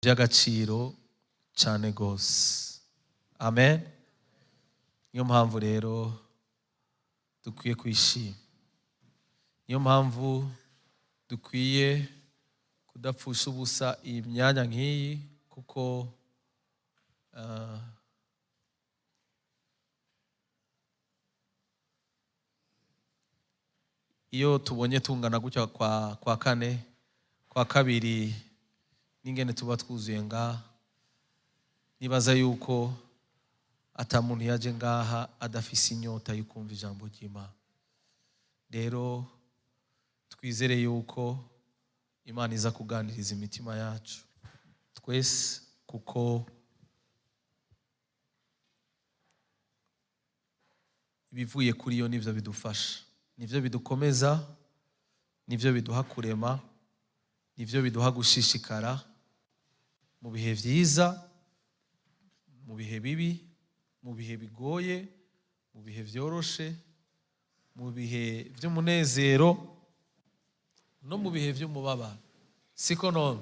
By'agaciro cyane rwose. Amen. Niyo mpamvu rero dukwiye kwishima, niyo mpamvu dukwiye kudapfusha ubusa iyi myanya nk'iyi, kuko iyo tubonye tungana gutya kwa kane, kwa kabiri, n'ingene tuba twuzuye ngaha, nibaza yuko ata muntu yaje ngaha adafise inyota yo kumva ijambo ry'Imana. Rero twizere yuko Imana iza kuganiriza imitima yacu twese, kuko ibivuye kuri yo nivyo bidufasha, nivyo bidukomeza, nivyo biduha kurema, nivyo biduha gushishikara mu bihe vyiza, mu bihe bibi, mu bihe bigoye, mu bihe vyoroshe, mu bihe vy'umunezero no mu bihe vy'umubabaro. Siko none?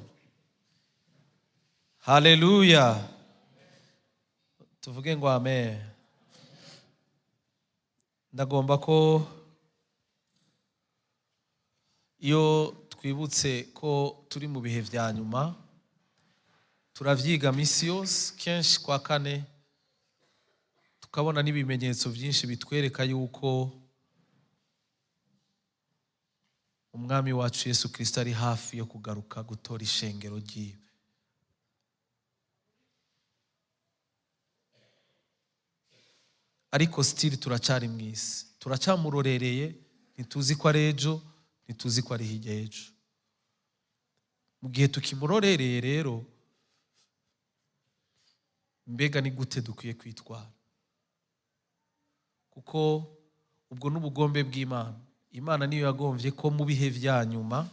Haleluya! Tuvuge ngo amen. Ndagomba ko iyo twibutse ko turi mu bihe vya nyuma, turavyiga misi yose, kenshi kwa kane, tukabona n'ibimenyetso vyinshi bitwereka yuko umwami wacu Yesu Kristo ari hafi yo kugaruka gutora ishengero ryiwe. Ariko still turacari mw'isi, turacamurorereye, ntituzi ko ari ejo, ntituzi ko ari hirya y'ejo. Mu gihe tukimurorereye rero, mbega ni gute dukwiye kwitwara? Kuko ubwo n'ubugombe bw'Imana. Imana niyo yagomvye ko mu bihe vya nyuma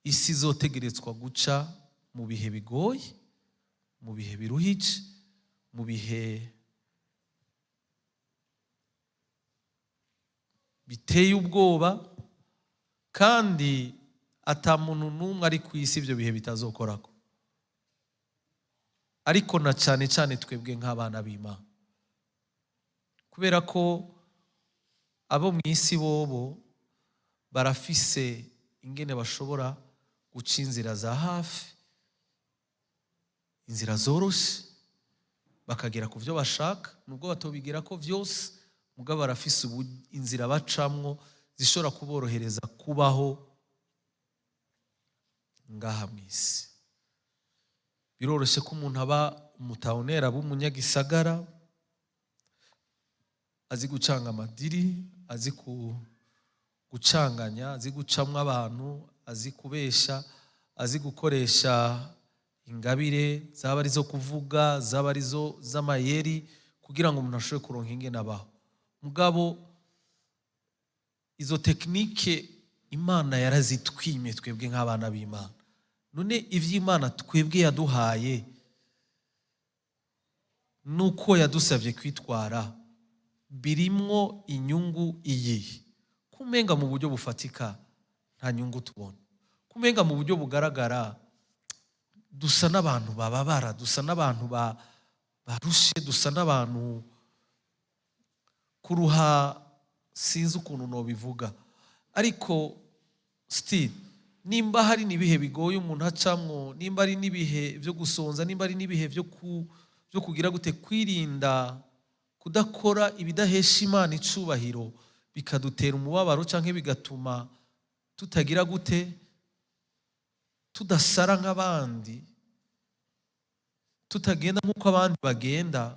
isi izotegerezwa guca mu bihe bigoye, mu bihe biruhije, mu bihe biteye ubwoba, kandi ata muntu n'umwe ari ku isi ivyo bihe bitazokorako. Ariko na cane cane twebwe nk'abana b'Imana, kubera ko abo mw'isi bobo barafise ingene bashobora guca inzira za hafi, inzira zoroshe, bakagera ku vyo bashaka, nubwo batobigira ko vyose, mugabo barafise inzira bacamwo zishobora kuborohereza kubaho ngaha mw'isi. Biroroshe ko umuntu aba umutawunera, aba umunyagisagara, azi gucanga amadiri, azi gucanganya, azi gucamwo abantu, azi kubesha, azi gukoresha ingabire zaba arizo kuvuga, zaba arizo z'amayeri, kugira ngo umuntu ashobore kuronka ingene abaho. Mugabo izo tekinike Imana yarazitwimye twebwe nk'abana b'Imana. None ivy'Imana twebwe yaduhaye nuko yadusavye kwitwara birimwo inyungu iyihe? Kumenga mu buryo bufatika nta nyungu tubona, kumenga mu buryo bugaragara dusa n'abantu bababara, dusa n'abantu barushe, dusa n'abantu kuruha, sinzi ukuntu nobivuga. Ariko still nimba hari n'ibihe bigoye umuntu acamwo, nimba ari n'ibihe vyo gusonza, nimba ari n'ibihe vyo kugira gute, kwirinda kudakora ibidahesha Imana icubahiro bikadutera umubabaro canke bigatuma tutagira gute, tudasara nk'abandi, tutagenda nk'uko abandi bagenda.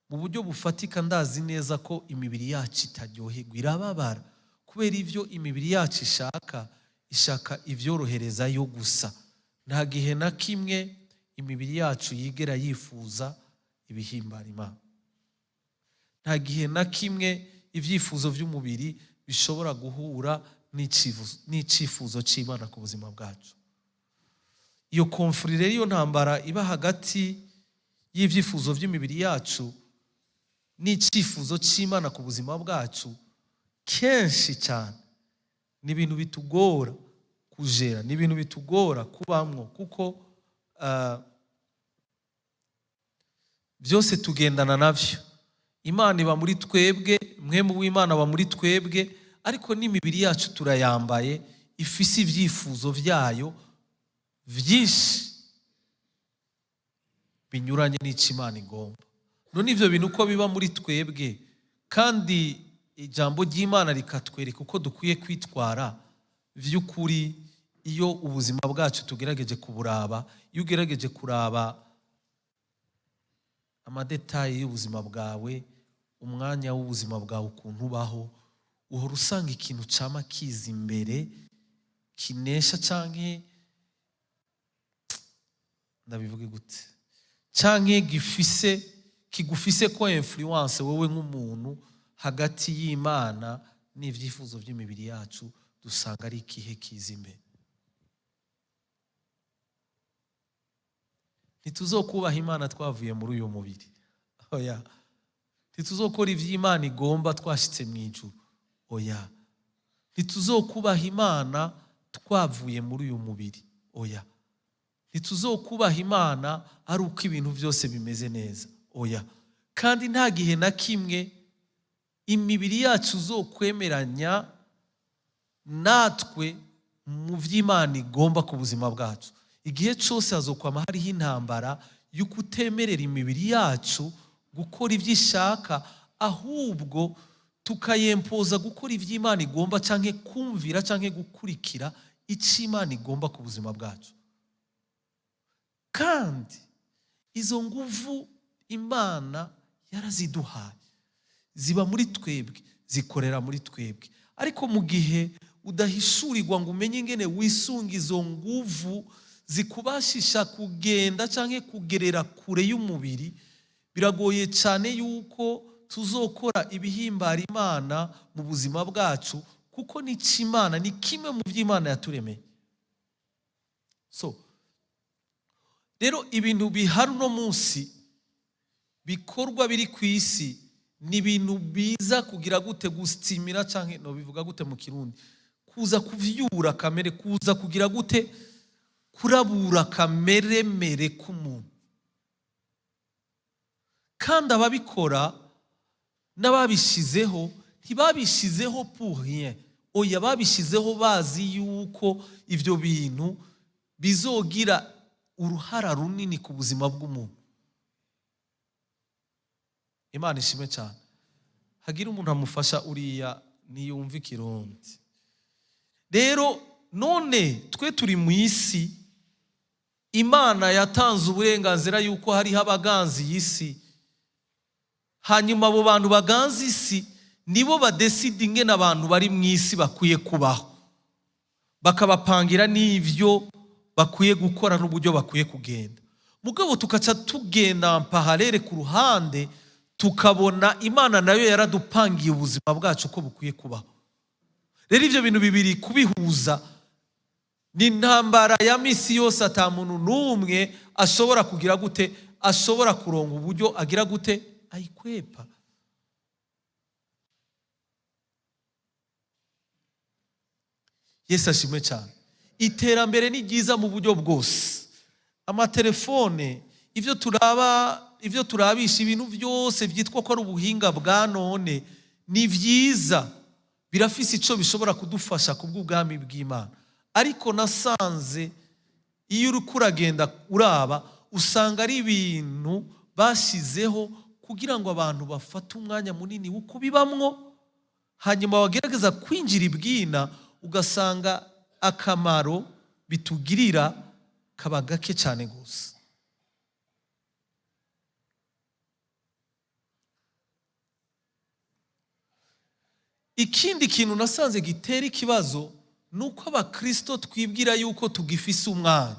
Mu buryo bufatika ndazi neza ko imibiri yacu itaryoherwa, irababara kubera ivyo imibiri yacu ishaka, ishaka ivyorohereza yo gusa. Nta gihe na kimwe imibiri yacu yigera yifuza ibihimbara Imana. Nta gihe na kimwe ivyifuzo vy'umubiri bishobora guhura n'icifuzo c'Imana ku buzima bwacu. Iyo conflit rero, iyo ntambara iba hagati y'ivyifuzo vy'imibiri yacu n'icifuzo c'Imana ku buzima bwacu, kenshi cyane ni ibintu bitugora. Kujera ni ibintu bitugora kubamwo, kuko byose tugendana navyo. Imana iba muri twebwe, Mpwemu w'Imana aba muri twebwe, ariko n'imibiri yacu turayambaye, ifise ibyifuzo byayo byinshi binyuranye n'icyo Imana igomba. None ivyo bintu uko biba muri twebwe, kandi ijambo ry'Imana rikatwereka uko dukwiye kwitwara, vy'ukuri iyo ubuzima bwacu tugerageje kuburaba, iyo ugerageje kuraba ama détails y'ubuzima bwawe, umwanya w'ubuzima bwawe ukuntu ubaho, uhora usanga ikintu cama kiza imbere kinesha, canke ndabivuge gute, canke gifise kigufise ko influence wowe nk'umuntu hagati y'Imana n'ivyifuzo by'imibiri yacu, dusanga ari ikihe kiza imbere? Ntituzokubaha Imana twavuye muri uyu mubiri, oya. Ntituzokora ivy'Imana igomba twashitse mu ijuru, oya. Ntituzokubaha Imana twavuye muri uyu mubiri, oya. Ntituzokubaha Imana ari uko ibintu byose bimeze neza, oya. Kandi nta gihe na kimwe imibiri yacu uzokwemeranya natwe mu vy'Imana igomba ku buzima bwacu. Igihe cyose hazokwama hariho intambara yo kutemerera imibiri yacu gukora ibyo ishaka, ahubwo tukayempoza gukora iby'Imana igomba, canke kumvira canke gukurikira icyo Imana igomba ku buzima bwacu. Kandi izo nguvu Imana yaraziduhaye, ziba muri twebwe, zikorera muri twebwe. Ariko mu gihe udahishurirwa ngo umenye ingene wisunga izo nguvu zikubashisha kugenda canke kugerera kure y'umubiri, biragoye cyane yuko tuzokora ibihimbara Imana mu buzima bwacu, kuko ni Imana, ni kimwe mu by'Imana yaturemeye. So rero ibintu bihari uno munsi bikorwa biri ku isi ni ibintu biza kugira gute? Gusimira, canke no bivuga gute mu Kirundi, kuza kuvyura kamere, kuza kugira gute? Kurabura kameremere k'umuntu. Kandi ababikora n'ababishizeho ntibabishizeho pour rien, oya. Babishizeho bazi yuko ivyo bintu bizogira uruhara runini ku buzima bw'umuntu. Imana ishimwe cyane. Hagira umuntu amufasha, uriya ntiyumva Ikirundi. Rero none twe turi mu isi, Imana yatanze uburenganzira yuko hariho abaganzi y'isi. Hanyuma abo bantu baganza isi nibo badesida ingene abantu bari mu isi bakwiye kubaho, bakabapangira n'ibyo bakwiye gukora n'uburyo bakwiye kugenda. Mugabo tukaca tugenda parallèle ku ruhande, tukabona Imana nayo yaradupangiye ubuzima bwacu uko bukwiye kubaho. Rero ibyo bintu bibiri kubihuza ni intambara ya misi yose. Ata muntu n'umwe ashobora kugira gute, ashobora kuronga uburyo agira gute ayikwepa. Yesu ashimwe cyane. Iterambere ni ryiza mu buryo bwose. Amatelefone, ibyo turaba, ibyo turabisha, ibintu byose byitwa ko ari ubuhinga bwa none ni byiza, birafise icyo bishobora kudufasha ku bw'ubwami bw'Imana. Ariko nasanze iyo uri kuragenda uraba, usanga ari ibintu bashyizeho kugira ngo abantu bafate umwanya munini wo kubibamwo, hanyuma wagerageza kwinjira ibwina ugasanga akamaro bitugirira kaba gake cyane gusa. Ikindi kintu nasanze gitera ikibazo ni uko abakristo twibwira yuko tugifise umwanya,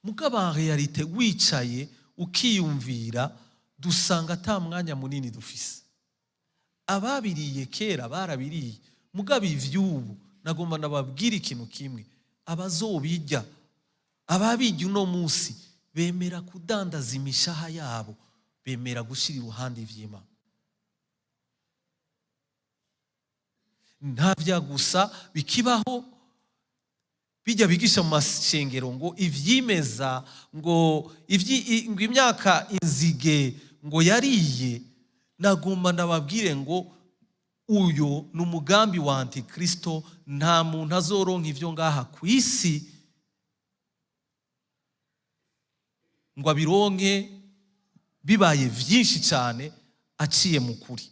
mugabo en réalité wicaye ukiyumvira, dusanga ata mwanya munini dufise. Ababiriye kera barabiriye, mugabo ivy'ubu nagomba nababwira ikintu kimwe: abazobijya, ababijya uno munsi bemera kudandaza imishaha yabo, bemera gushira iruhande ivy'Imana. Nta vya gusa bikibaho. Bijya bigisha mu mashengero ngo ivyimeza, ngo ngo imyaka inzige ngo yariye, nagomba ndababwire ngo uyu ni umugambi wa Antikristo. Nta muntu azoronka ivyo ngaha ku isi ngo abironke bibaye vyinshi cyane aciye mu kuri.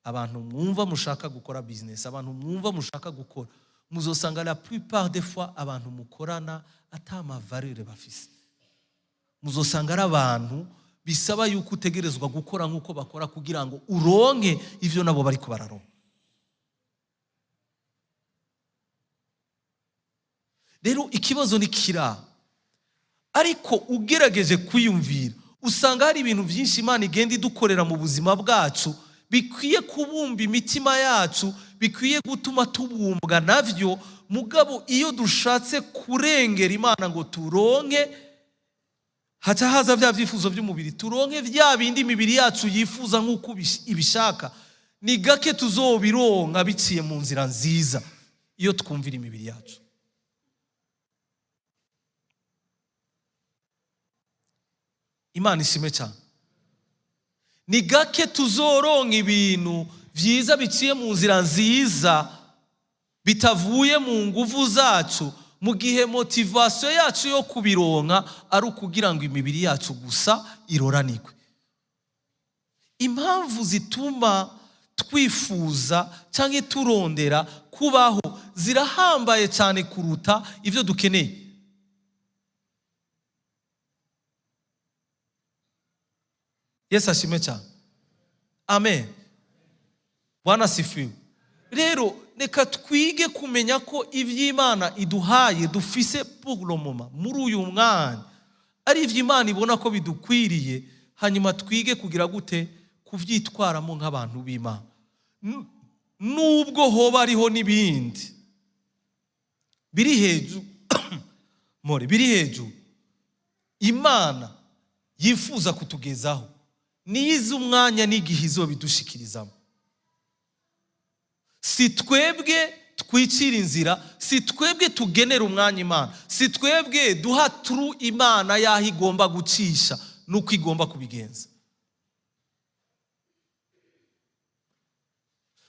Abantu mwumva mushaka gukora business, abantu mwumva mushaka gukora, muzosanga la plupart des fois abantu mukorana ata ma valeurs bafise. Muzosanga ari abantu bisaba yuko utegerezwa gukora nk'uko bakora kugira ngo uronke ivyo nabo bariko bararonka. Rero ikibazo ni kira, ariko ugerageje kwiyumvira usanga hari ibintu byinshi Imana igenda idukorera mu buzima bwacu bikwiye kubumba imitima yacu, bikwiye gutuma tubumbwa navyo. Mugabo iyo dushatse kurengera Imana ngo turonke, haca haza bya byifuzo by'umubiri, turonke bya bindi imibiri yacu yifuza nk'uko ibishaka. Ni gake tuzobironka biciye mu nzira nziza iyo twumvira imibiri yacu. Imana ishimwe cyane. Ni gake tuzoronka ibintu byiza biciye mu nzira nziza bitavuye mu nguvu zacu, mu gihe motivation yacu yo kubironka ari ukugira ngo imibiri yacu gusa iroranirwe. Impamvu zituma twifuza cyangwa turondera kubaho zirahambaye cyane kuruta ibyo dukeneye. Yesu ashimwe cyane. Amen. Bwana asifiwe. Rero reka twige kumenya ko iby'Imana iduhaye dufise pour le moment muri uyu mwanya ari iby'Imana ibona ko bidukwiriye, hanyuma twige kugira gute kubyitwaramo nk'abantu b'Imana. Nubwo hoba hariho n'ibindi biri hejuru, more biri hejuru Imana yifuza kutugezaho, niyize umwanya n'igihe izobidushikirizamo. Si twebwe twicira inzira, si twebwe tugenera umwanya Imana, si twebwe duha turu Imana y'aho igomba gucisha n'uko igomba kubigenza.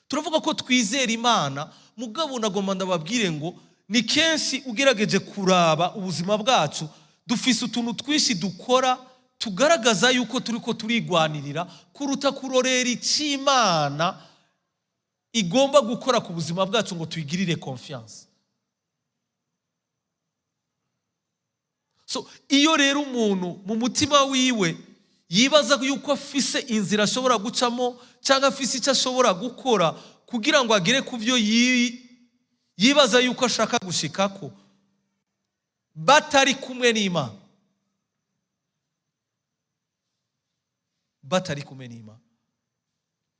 Turavuga ko twizera Imana, mugabo nagomba ndababwire ngo ni kenshi ugerageje kuraba ubuzima bwacu, dufise utuntu twinshi dukora tugaragaza yuko turiko turigwanirira kuruta kurorera ic'Imana igomba gukora ku buzima bwacu ngo tuyigirire confiance. So iyo rero umuntu mu mutima wiwe yibaza yuko afise inzira ashobora gucamo cyangwa afise icyo ashobora gukora kugira ngo agere ku byo yibaza yuko ashaka gushikako, batari kumwe n'Imana, batari kumwe n'Imana,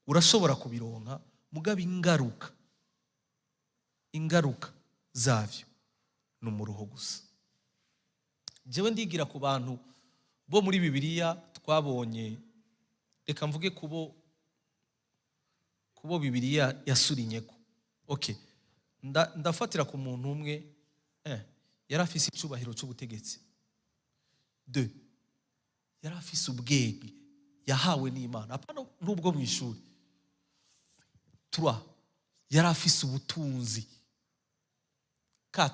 urashobora kubironka, mugabo ingaruka zavyo ni umuruho gusa. Jewe ndigira ku bantu bo muri Bibiliya twabonye, reka mvuge kubo Bibiliya yasurinyeko. Okay, ndafatira ku muntu umwe, yari afise icubahiro c'ubutegetsi. 2, yari afise ubwenge yahawe n'Imana, apana n'ubwo mu ishuri. 3, yari afise ubutunzi. 4,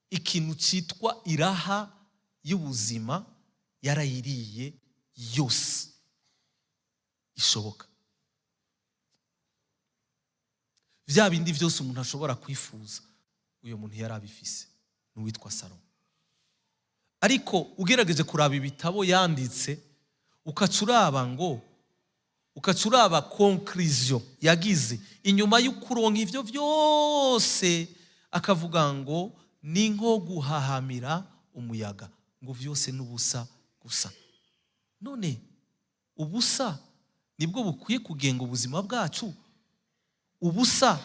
ikintu citwa iraha y'ubuzima yarayiriye yose ishoboka. Vya bindi vyose umuntu ashobora kwifuza, uyo muntu yari abifise, ni uwitwa Salomo. Ariko ugerageje kuraba ibitabo yanditse, ukaca uraba conclusion yagize inyuma y'ukuronka ivyo vyose, akavuga ngo ni nko guhahamira umuyaga, ngo vyose n'ubusa gusa. None ubusa nibwo bukwiye kugenga ubuzima bwacu? Ubusa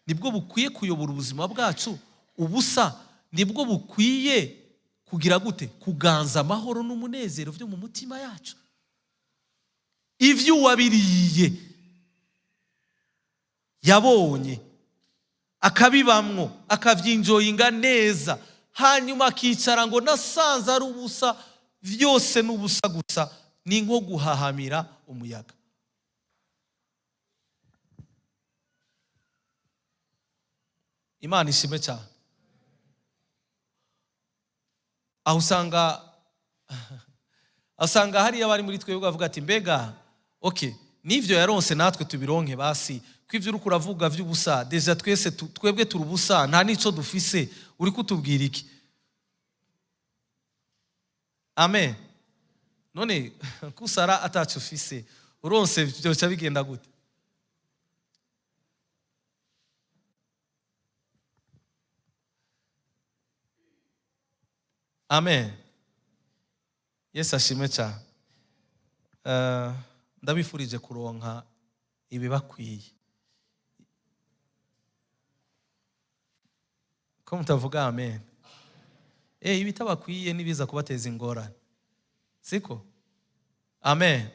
nibwo bukwiye kuyobora ubuzima bwacu? Ubusa nibwo bukwiye kugira gute? Kuganza amahoro n'umunezero byo mu mutima yacu. Ivyo uwabiriye yabonye Akabibamwo, akavyinjoyinga neza, hanyuma akicara ngo nasanze ari ubusa, vyose n'ubusa gusa, ni nko guhahamira umuyaga. Imana ishimwe cyane. Aho usanga hariya bari muri twebwe bavuga ati mbega okay, n'ivyo yaronse natwe tubironke basi, ko ivyo uriko uravuga vy'ubusa déjà twese twebwe turi ubusa, nta n'ico dufise, uri kutubwira iki? Amen. None kusara ataco ufise, uronse vyoca bigenda gute? Amen. Yesu ashimwe cyane. Ndabifurije kuronka ibibakwiye. Ko mutavuga amen? Ibitabakwiye nibiza kubateza ingorane, siko? Amen.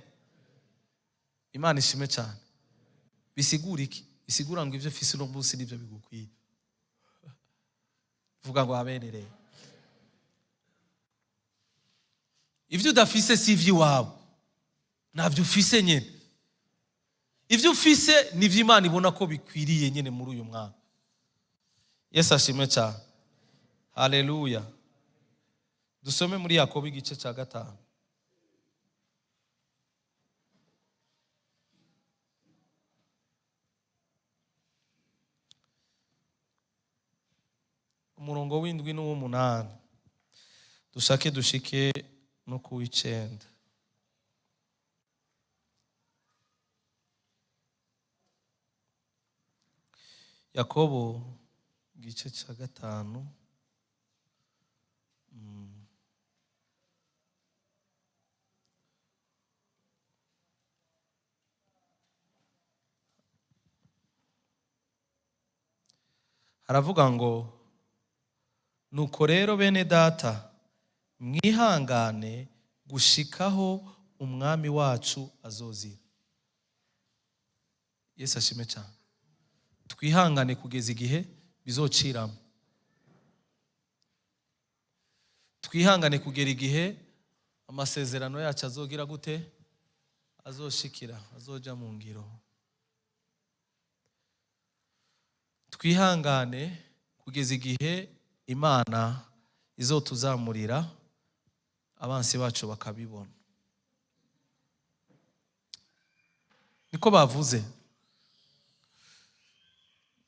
Imana ishimwe cyane. Bisigura iki? Bisigura ngo ivyo ufise uno munsi nivyo bigukwiye. Vuga ngo amen rero. Ivyo udafise si ivy'iwawe, ntabyo ufise nyene. Ivyo ufise ni ivyo Imana ibona ko bikwiriye nyene muri uyu mwaka. Yesu ashimwe cyane. Haleluya. Dusome muri Yakobo igice cya 5. Umurongo w'indwi n'uw'umunani. Dushake dushike no ku w'icenda. Yakobo igice cya 5. Haravuga ngo nuko rero bene data mwihangane gushikaho umwami wacu azozira. Yesu ashime cyane. Twihangane kugeza igihe bizociramo. Twihangane kugera igihe amasezerano yacu azogira gute? Azoshikira, azoja mu ngiro. Twihangane kugeza igihe Imana izotuzamurira abansi bacu bakabibona. Niko bavuze.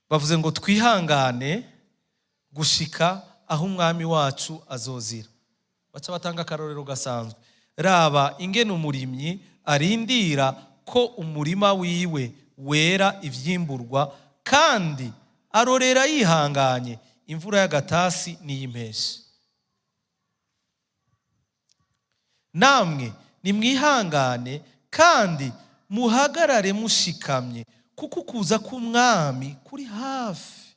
Bavuze ngo twihangane gushika aho umwami wacu azozira. Baca batanga akarorero gasanzwe. Raba ingene umurimyi arindira ko umurima wiwe wera ivyimburwa, kandi arorera yihanganye imvura y'agatasi n'iy'impeshi. Namwe nimwihangane kandi muhagarare mushikamye, kuko ukuza k'umwami kuri hafi.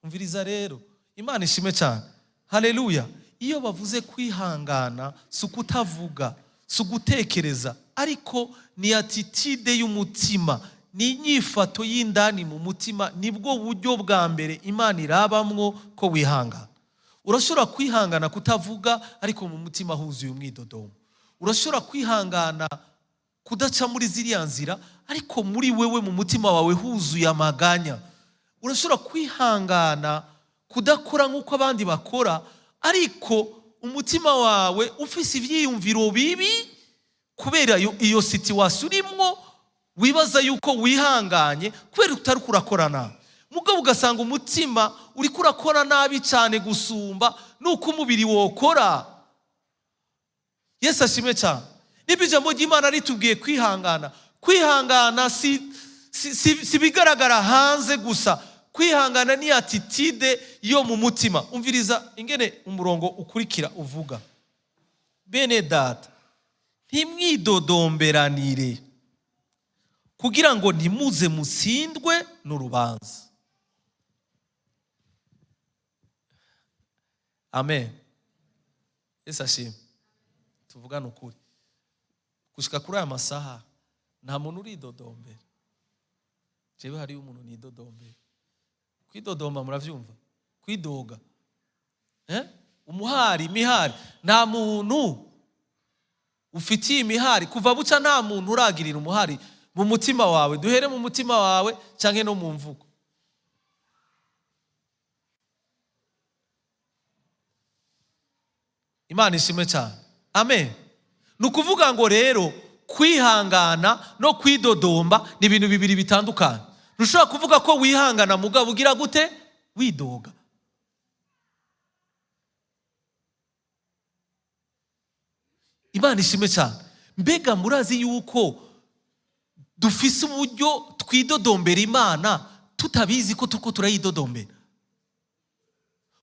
Umviriza rero, Imana ishimwe cyane. Haleluya. Iyo bavuze kwihangana si ukutavuga, si ugutekereza, ariko ni attitude y'umutima, ni inyifato y'indani mu mutima. Nibwo buryo bwa mbere Imana irabamwo ko wihangana. Urashobora kwihangana kutavuga, ariko mu mutima huzuye umwidodomo. Urashobora kwihangana kudaca muri ziriya nzira, ariko muri wewe mu mutima wawe huzuye amaganya. Urashobora kwihangana kudakora nk'uko abandi bakora, ariko umutima wawe ufise ivyiyumviro bibi kubera iyo situation urimwo, wibaza yuko wihanganye kubera utari kurakora nabi. Mugabo ugasanga umutima uriko urakora nabi cyane gusumba nuko umubiri wokora. Yesu ashimwe cyane. Niba ijambo ry'Imana ritubwiye kwihangana, kwihangana si bigaragara hanze gusa. Kwihangana ni attitude yo mu mutima. Umviriza ingene umurongo ukurikira uvuga. Bene data, ntimwidodomberanire kugira ngo ntimuze mutsindwe n'urubanza. Amen. Yesu ashimwe. Tuvugane ukuri. Gushika kuri aya masaha nta muntu uridodombera. Jewe hariyo umuntu nidodombera. Kwidodomba muravyumva? Kwidoga, eh? Umuhari, imihari. Nta muntu ufitiye imihari kuva buca, nta muntu uragirira umuhari mu mutima wawe. Duhere mu mutima wawe canke no mu mvugo. Imana ishimwe cyane, amen. Ni ukuvuga ngo rero kwihangana no kwidodomba ni ibintu bibiri bitandukanye. Ntushobora kuvuga ko wihangana mugabo ugira gute? Widoga. Imana ishimwe cyane. Mbega murazi yuko dufise uburyo twidodombera Imana tutabizi ko turiko turayidodombera?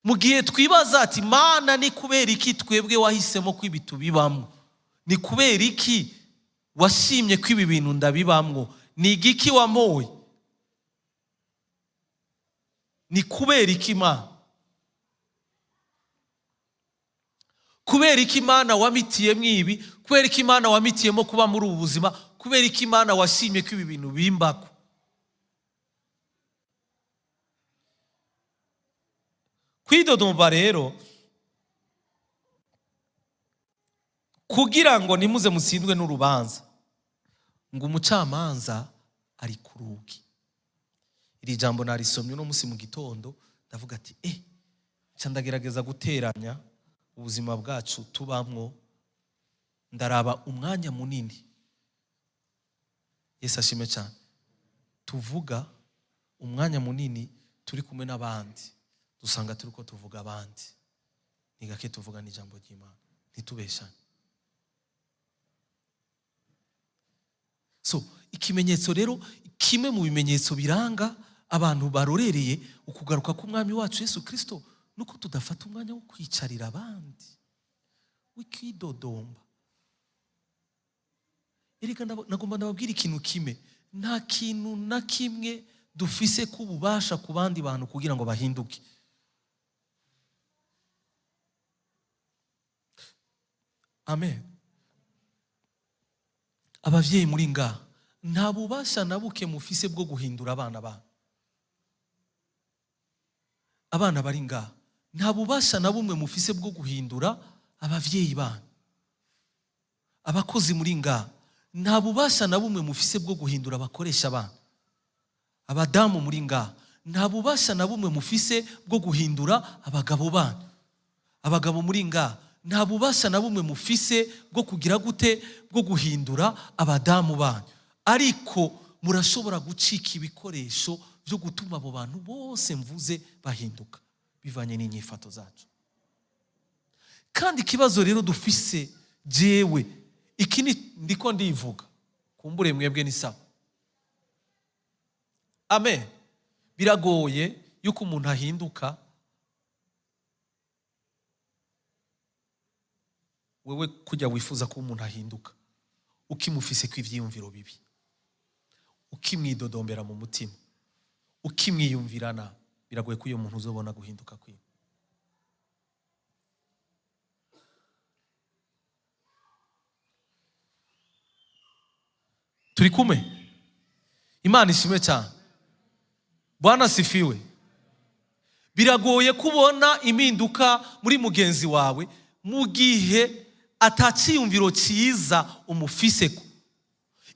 Mu gihe twibaza ati: "Mana, ni kubera iki twebwe wahisemo ko ibi tubibamwo? Ni kubera iki washimye ko ibi bintu ndabibamwo? Ni igiki wamoye? Ni kubera iki, Mana? Kubera iki, Imana, wamitiyemo ibi? Kubera iki, Imana, wamitiyemo kuba muri ubu buzima? Kubera iki, Imana, washimye ko ibi bintu bimbako?" Kwidodomba rero, kugira ngo ntimuze mutsindwe n'urubanza, ngo umucamanza ari ku rugi. Iri jambo narisomye uno munsi mu gitondo, ndavuga ati: "Eh, nca ndagerageza guteranya ubuzima bwacu tubamwo." Ndaraba umwanya munini, Yesu ashime cyane, tuvuga umwanya munini turi kumwe n'abandi, dusanga turi ko tuvuga abandi, ni gake tuvuga n'ijambo ry'Imana. Ntitubeshane. So ikimenyetso rero, kimwe mu bimenyetso biranga abantu barorereye ukugaruka k'Umwami wacu Yesu Kirisito, nuko tudafata umwanya wo kwicarira abandi, wikidodomba. Erega nagomba ndababwira ikintu kimwe: nta kintu na kimwe dufise k'ububasha ku bandi bantu kugira ngo bahinduke. Amen. Abavyeyi muri ngaha, nta bubasha na buke mufise bwo guhindura abana banyu. Abana bari ngaha, nta bubasha na bumwe mufise bwo guhindura abavyeyi banyu. Abakozi muri ngaha, nta bubasha na bumwe mufise bwo guhindura abakoresha banyu. Abadamu muri ngaha, nta bubasha na bumwe mufise bwo guhindura abagabo banyu. Abagabo muri ngaha, nta bubasha na bumwe mufise bwo kugira gute? Bwo guhindura abadamu banyu. Ariko murashobora gucika ibikoresho byo gutuma abo bantu bose mvuze bahinduka, bivanye n'inyifato zacu. Kandi ikibazo rero dufise, jewe iki ni ndiko ndivuga, kumbure mwebwe ni sawa, amen. Biragoye yuko umuntu ahinduka wewe kujya wifuza ko umuntu ahinduka, ukimufise ko ivyiyumviro bibi, ukimwidodombera mu mutima, ukimwiyumvirana. Biragoye ko uyo muntu uzobona guhinduka kwiwe. Turi kumwe? Imana ishimwe cyane. Bwana asifiwe. Biragoye kubona impinduka muri mugenzi wawe mu gihe ataciyumviro cyiza umufiseko.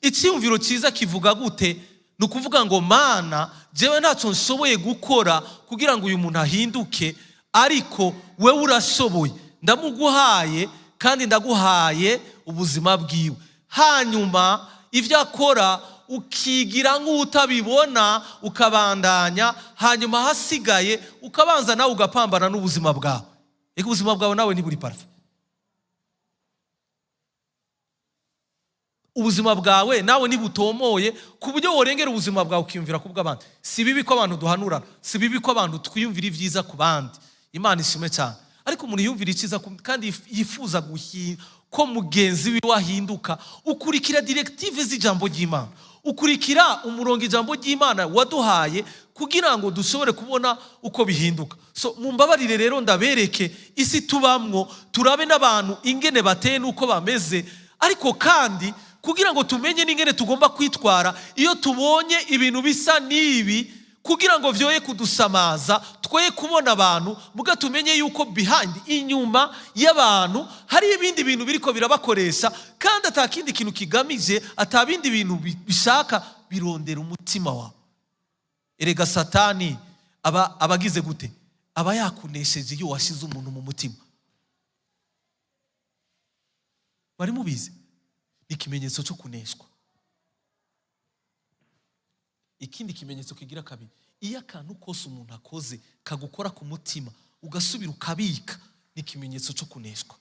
Icyiyumviro cyiza kivuga gute? Ni ukuvuga ngo: "Mana, jewe ntacyo nshoboye gukora kugira ngo uyu muntu ahinduke, ariko wewe urashoboye. Ndamuguhaye kandi ndaguhaye ubuzima bwiwe." Hanyuma ibyo akora ukigira nk'utabibona, ukabandanya. Hanyuma hasigaye ukabanza nawe ugapambana n'ubuzima bwawe. Reka, ubuzima bwawe nawe ntiburi parfait. Ubuzima bwawe nawe ntibutomoye ku buryo worengera ubuzima bwawe ukiyumvira ku bw'abandi. Si bibi ko abantu duhanurana, si bibi ko abantu twiyumvira ibyiza ku bandi. Imana ishimwe cyane. Ariko umuntu yumvira icyiza kandi yifuza ko mugenzi wiwe ahinduka, ukurikira directive z'ijambo ry'Imana, ukurikira umurongo ijambo ry'Imana waduhaye kugira ngo dushobore kubona uko bihinduka. So mumbabarire rero ndabereke isi tubamwo, turabe n'abantu ingene bateye n'uko bameze, ariko kandi kugira ngo tumenye n'ingene tugomba kwitwara iyo tubonye ibintu bisa n'ibi. Kugira ngo vyoye kudusamaza, twoye kubona abantu, muga tumenye yuko behind, inyuma y'abantu, hari ibindi bintu biriko birabakoresha, kandi ata kindi kintu kigamije, ata bindi bintu bishaka, birondera umutima wawe. Erega Satani aba abagize gute? Aba yakunesheje iyo washize umuntu mu mutima. Bari mubizi, ni ikimenyetso cyo kuneshwa. Ikindi kimenyetso kigira kabiri, iyo akantu kose umuntu akoze kagukora ku mutima ugasubira ukabika, ni ikimenyetso cyo kuneshwa.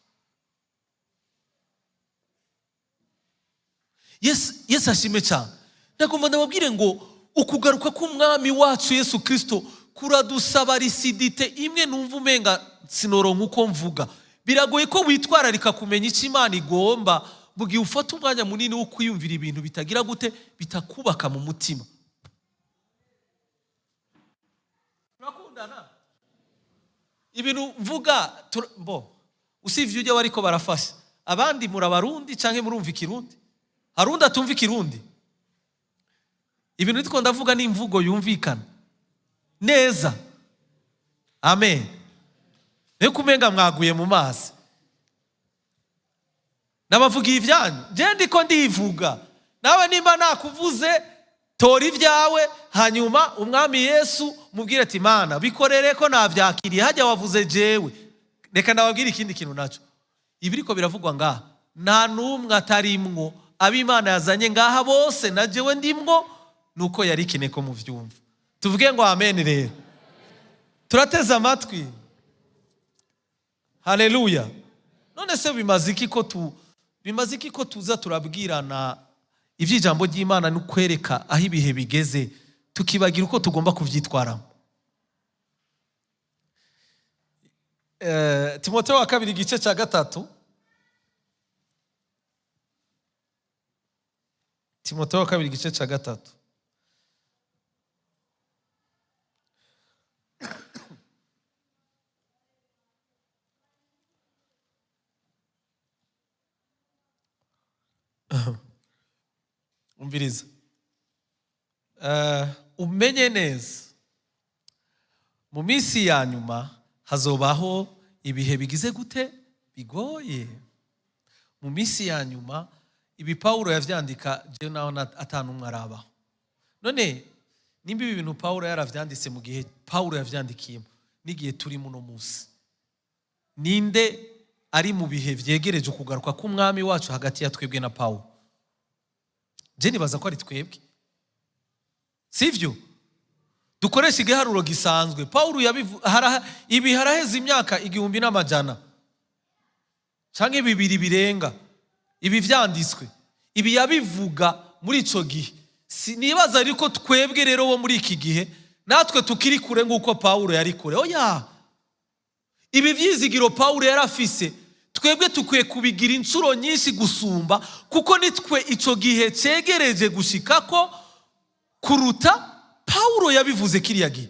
Yesu ashime cyane. Ndagomba ndababwire ngo ukugaruka k'Umwami wacu Yesu Kirisito kuradusaba lucidité imwe numva umenga sinoronka uko mvuga. Biragoye ko witwararika kumenya icyo Imana igomba mu gihe ufata umwanya munini wo kwiyumvira ibintu bitagira gute, bitakubaka mu mutima. Turakundana? Ibintu mvuga bo usibye ujya bariko barafasha abandi, muri Abarundi canke murumva Ikirundi? Hari undi atumva Ikirundi? Ibintu ndiko ndavuga ni imvugo yumvikana neza. Amen. Niyo kumenga mwaguye mu mazi. Nabavugiye ibyanyu, je ndiko ndivuga. Nawe nimba nakuvuze, tora ibyawe, hanyuma Umwami Yesu mubwire ati: "Mana, bikorere ko navyakiriye, hajya wavuze jewe." Reka ndababwire ikindi kintu naco. Ibiriko biravugwa ngaha, nta n'umwe atarimwo. Ab'Imana yazanye ngaha bose, na jewe ndimwo, nuko yari ikeneye ko muvyumva. Tuvuge ngo amen. Rero turateze amatwi. Haleluya. None se bimaze iki ko tuza turabwirana iby'ijambo ry'Imana no kwereka aho ibihe bigeze, tukibagira uko tugomba kubyitwaramo? Timoteyo wa kabiri, igice cya gatatu. Timoteyo wa kabiri, igice cya gatatu. Umviriza. Umenye neza, mu minsi ya nyuma hazobaho ibihe bigize gute? Bigoye. Mu minsi ya nyuma. Ibi Pawulo yavyandika jewe naho atanumwe arabaho. None nimba ibi bintu Pawulo yaravyanditse mu gihe Pawulo yavyandikiyemo n'igihe turi muno munsi, ninde ari mu bihe vyegereje ukugaruka k'Umwami wacu hagati ya twebwe na Pawulo? Je nibaza ko ari twebwe, sivyo? Dukoresha igiharuro gisanzwe. Pawulo ibi haraheze imyaka 1100 canke 2 birenga ibi vyanditswe. Ibi yabivuga muri ico gihe. Nibaza ariko twebwe rero bo muri iki gihe natwe tukiri kure nk'uko Pawulo yari kure. Oya, ibi vyizigiro Pawulo yari afise, twebwe tukwiye kubigira inshuro nyinshi gusumba, kuko nitwe ico gihe cegereje gushikako kuruta Pawulo yabivuze kiriya gihe.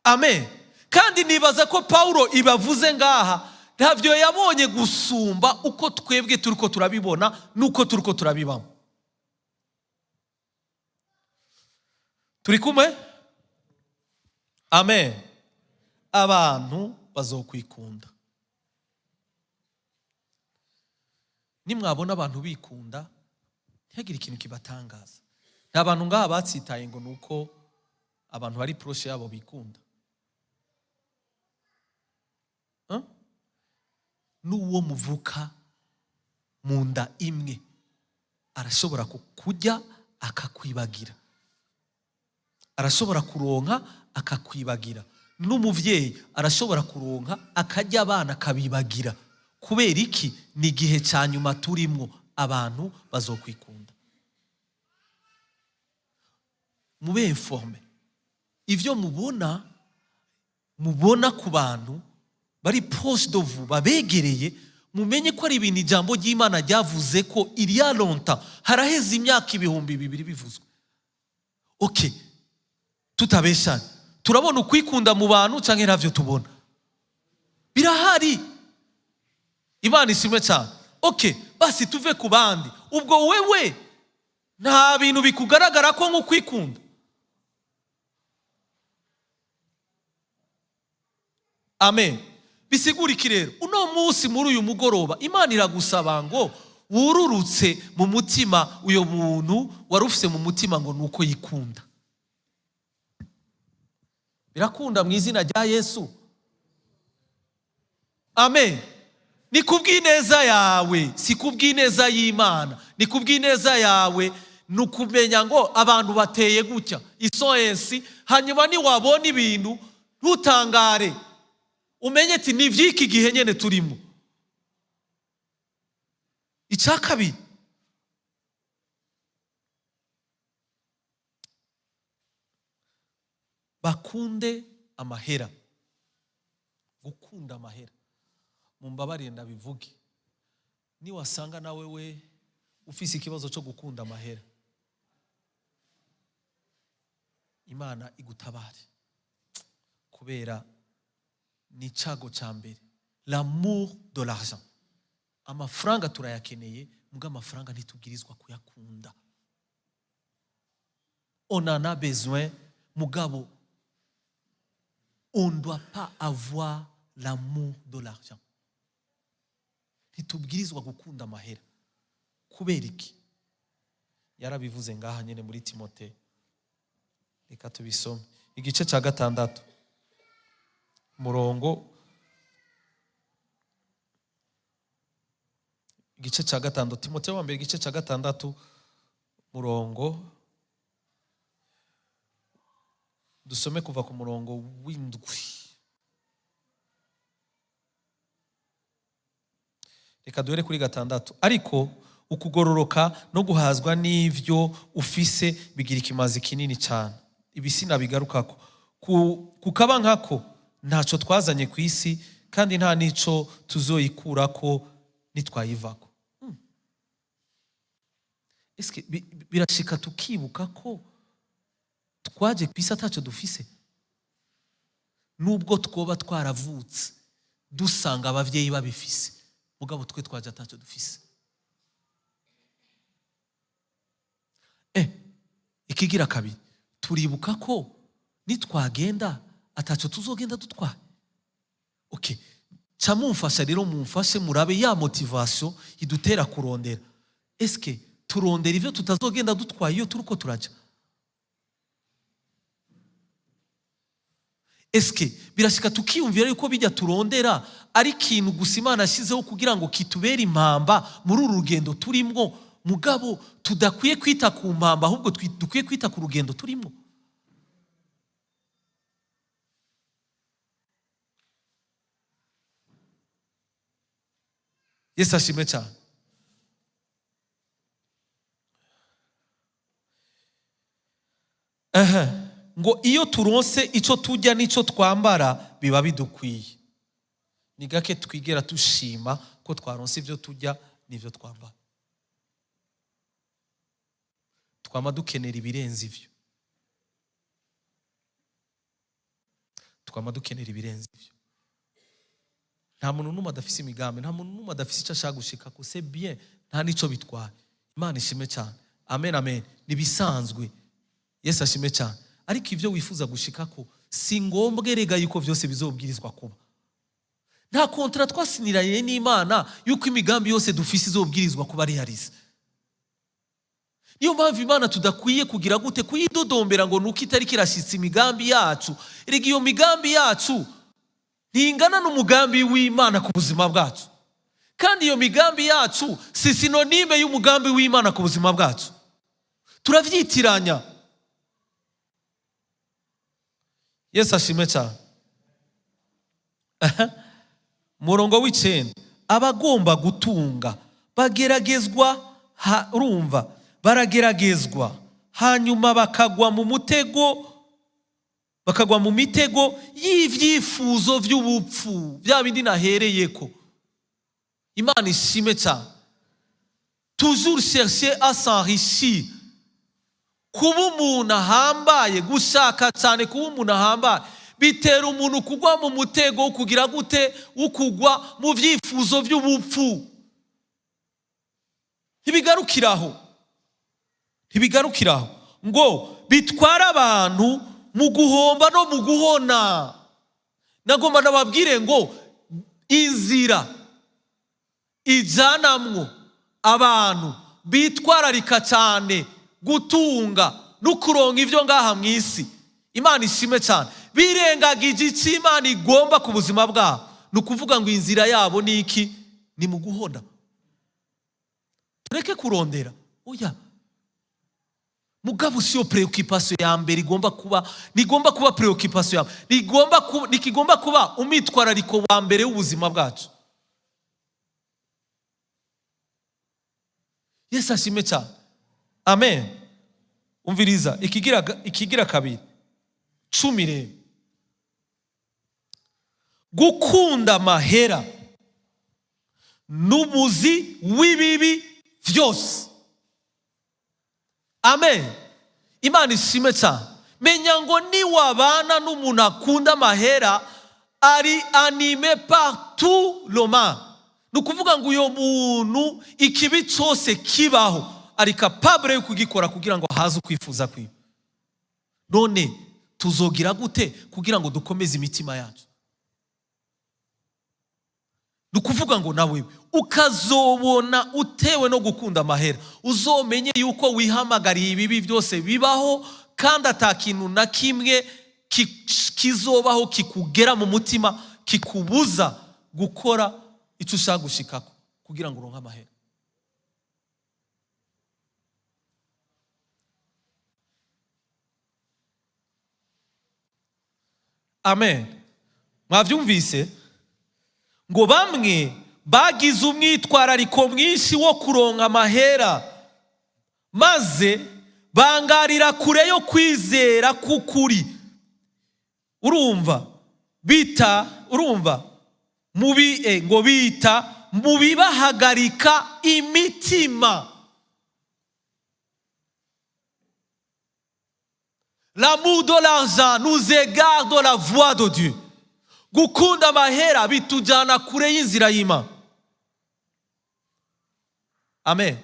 Amen. Kandi nibaza ko Pawulo ibavuze ngaha ntavyo yabonye gusumba uko twebwe turiko turabibona n'uko turiko turabibamo. Turi kumwe? Amen. Abantu bazokwikunda. Nimwabona abantu bikunda, ntihagire ikintu kibatangaza. Nta bantu ngaha batsitaye ngo nuko abantu bari proche yabo bikunda? Huh? N'uwo muvuka mu nda imwe arashobora kukurya akakwibagira, arashobora kuronka akakwibagira. N'umuvyeyi arashobora kuronka akarya abana akabibagira. Kubera iki? Ni igihe cya nyuma turimwo, abantu bazokwikunda. Mube informé. Ivyo mubona ku bantu bari proche de vous, babegereye, mumenye ko ari ibintu ijambo ry'Imana ryavuze ko il y a longtemps, haraheze imyaka 2000 bivuzwe. Okay, tutabeshanye, turabona ukwikunda mu bantu canke ntavyo tubona? Birahari. Imana ishimwe cyane. Okay, basi tuve ku bandi. Ubwo wewe Nta bintu bikugaragara ko nk'ukwikunda. Amen. Bisigura iki rero? Uno munsi muri uyu mugoroba Imana iragusaba ngo wururutse mu mutima uyo muntu wari ufise mu mutima ngo nuko yikunda. Birakunda mu izina rya Yesu. Amen. Ni kubw'ineza yawe, si kubw'ineza y'Imana, ni kubw'ineza yawe. Ni ukumenya ngo abantu bateye gutya isoensi, hanyuma niwabona ibintu ntutangare, umenye ati ni iby'iki gihe nyine turimo. Icya kabiri, bakunde amahera. Gukunda amahera, mumbabarire ndabivuge, niwasanga nawe we ufise ikibazo cyo gukunda amahera, Imana igutabare, kubera ni icago ca mbere, l'amour de l'argent. Amafaranga turayakeneye, muga amafaranga ntitubwirizwa kuyakunda. On en a besoin, mugabo on ne doit pas avoir l'amour de l'argent. Ntitubwirizwa gukunda amahera. Kubera iki? Yarabivuze ngaha nyene muri Timote. Reka tubisome. Igice ca 6. Murongo igice ca 6, Timote wa mbere igice ca 6 murongo, dusome kuva ku murongo w'indwi. Reka duhere kuri 6. Ariko ukugororoka no guhazwa n'ivyo ufise bigira ikimazi kinini cyane. Ibi sinabigarukako. Kukaba nkako ntaco twazanye ku isi, kandi nta nico tuzoyikurako nitwayivako. Eske birashika tukibuka ko twaje ku isi ataco dufise? Nubwo twoba twaravutse dusanga abavyeyi babifise, mugabo twe twaje ataco dufise. Ikigira kabiri, turibuka ko nitwagenda ataco tuzogenda dutwaye. Okay, ca mumfasha rero, mumfashe murabe ya motivation idutera kurondera. Eske turondera ivyo tutazogenda dutwaye iyo turiko turaja? Eske birashika tukiyumvira yuko bijya turondera ari ikintu gusa Imana yashyizeho kugira ngo kitubere impamba muri uru rugendo turimwo, mugabo tudakwiye kwita ku mpamba, ahubwo dukwiye kwita ku rugendo turimwo? Yesu ashimwe cyane. Ngo iyo turonse ico turya n'ico twambara biba bidukwiye. Ni gake twigera dushima ko twaronse ivyo turya n'ivyo twambara. Twama dukenera ibirenze ivyo. Twama dukenera ibirenze ivyo. Nta muntu n'umwe adafise imigambi, nta muntu n'umwe adafise ico ashaka gushika ko, c'est bien, nta nico bitwaye. Imana ishime cyane. Amen, amen. Nibisanzwe. Yesu ashime cyane. Ariko ivyo wifuza gushikako si ngombwa erega yuko vyose bizobwirizwa kuba. Nta contrat twasiniranye n'Imana yuko imigambi yose dufise izobwirizwa kuba réalisée. Niyo mpamvu Imana tudakwiye kugira gute kuyidodombera ngo nuko itari kirashitsa imigambi yacu. Erega iyo migambi yacu ntingana n'umugambi w'Imana ku buzima bwacu. Kandi iyo migambi yacu si synonyme y'umugambi w'Imana ku buzima bwacu. Turavyitiranya. Yesu ashimwe cyane. Murongo w'icenda, abagomba gutunga bageragezwa, urumva barageragezwa, hanyuma bakagwa mu mutego, bakagwa mu mitego y'ivyifuzo vy'ubupfu, bya bindi nahereyeko. Imana ishime cyane. Toujours chercher à s'enrichir. Kuba umuntu ahambaye, gushaka cyane kuba umuntu ahambaye, bitera umuntu kugwa mu mutego wo kugira gute, wo kugwa mu vyifuzo vy'ubupfu. Ntibigarukiraho. Ntibigarukiraho ngo bitware abantu mu guhomba no mu guhona. Nagomba nababwire ngo inzira ijyanamwo abantu bitwararika cyane gutunga no kuronka ibyo ngaha mu isi, Imana ishime cyane, birengagije icyo Imana igomba ku buzima bwabo, ni ukuvuga ngo inzira yabo ni iki? Ni mu guhona. Tureke kurondera, oya. Mugabo siyo préoccupation ya mbere igomba kuba, ntigomba kuba préoccupation ya ntigomba kuba, ntikigomba kuba umwitwarariko wa mbere w'ubuzima bwacu. Yesu ashime cyane, amen. Umviriza ikigira kabiri, 10 rero: gukunda amahera n'umuzi w'ibibi byose. Amen, Imana ishime cyane. Menya ngo niwabana n'umuntu akunda amahera, ari animé par tout le mal, ni ukuvuga ngo uyo muntu ikibi cyose kibaho ari capable yo kugikora kugira ngo haze ukwifuza kwiwe. None tuzogira gute kugira ngo dukomeze imitima yacu? Ni ukuvuga ngo nawe ukazobona utewe no gukunda amahera, uzomenye yuko wihamagariye ibibi byose bibaho, kandi ata kintu na kimwe kizobaho kikugera mu mutima kikubuza gukora icyo ushaka gushikako kugira ngo uronke amahera. Amen. Mwabyumvise ngo bamwe bagize umwitwarariko mwinshi wo kuronka amahera, maze bangarira kure yo kwizera k'ukuri. Urumva bita, urumva mubi ngo bita mu bibahagarika imitima. L'amour de l'argent nous égare de la voie de Dieu. Gukunda amahera bitujyana kure y'inzira y'Imana. Amen.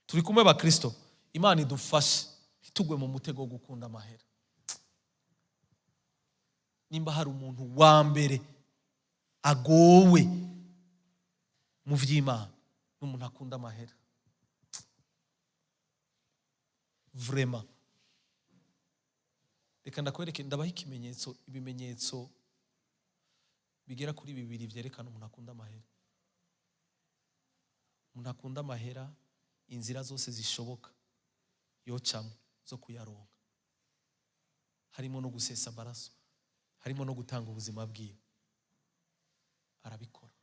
Turi kumwe bakristo? Imana idufashe ntitugwe mu mutego wo gukunda amahera. Nimba hari umuntu wa mbere agowe mu by'Imana, n'umuntu akunda amahera. Vraiment, reka ndakwereke, ndabaha ikimenyetso, ibimenyetso bigera kuri bibiri byerekana umuntu akunda amahera. Umuntu akunda amahera, inzira zose zishoboka yocamo zo kuyaronka, harimo no gusesa amaraso, harimo no gutanga ubuzima bwiwe, arabikora.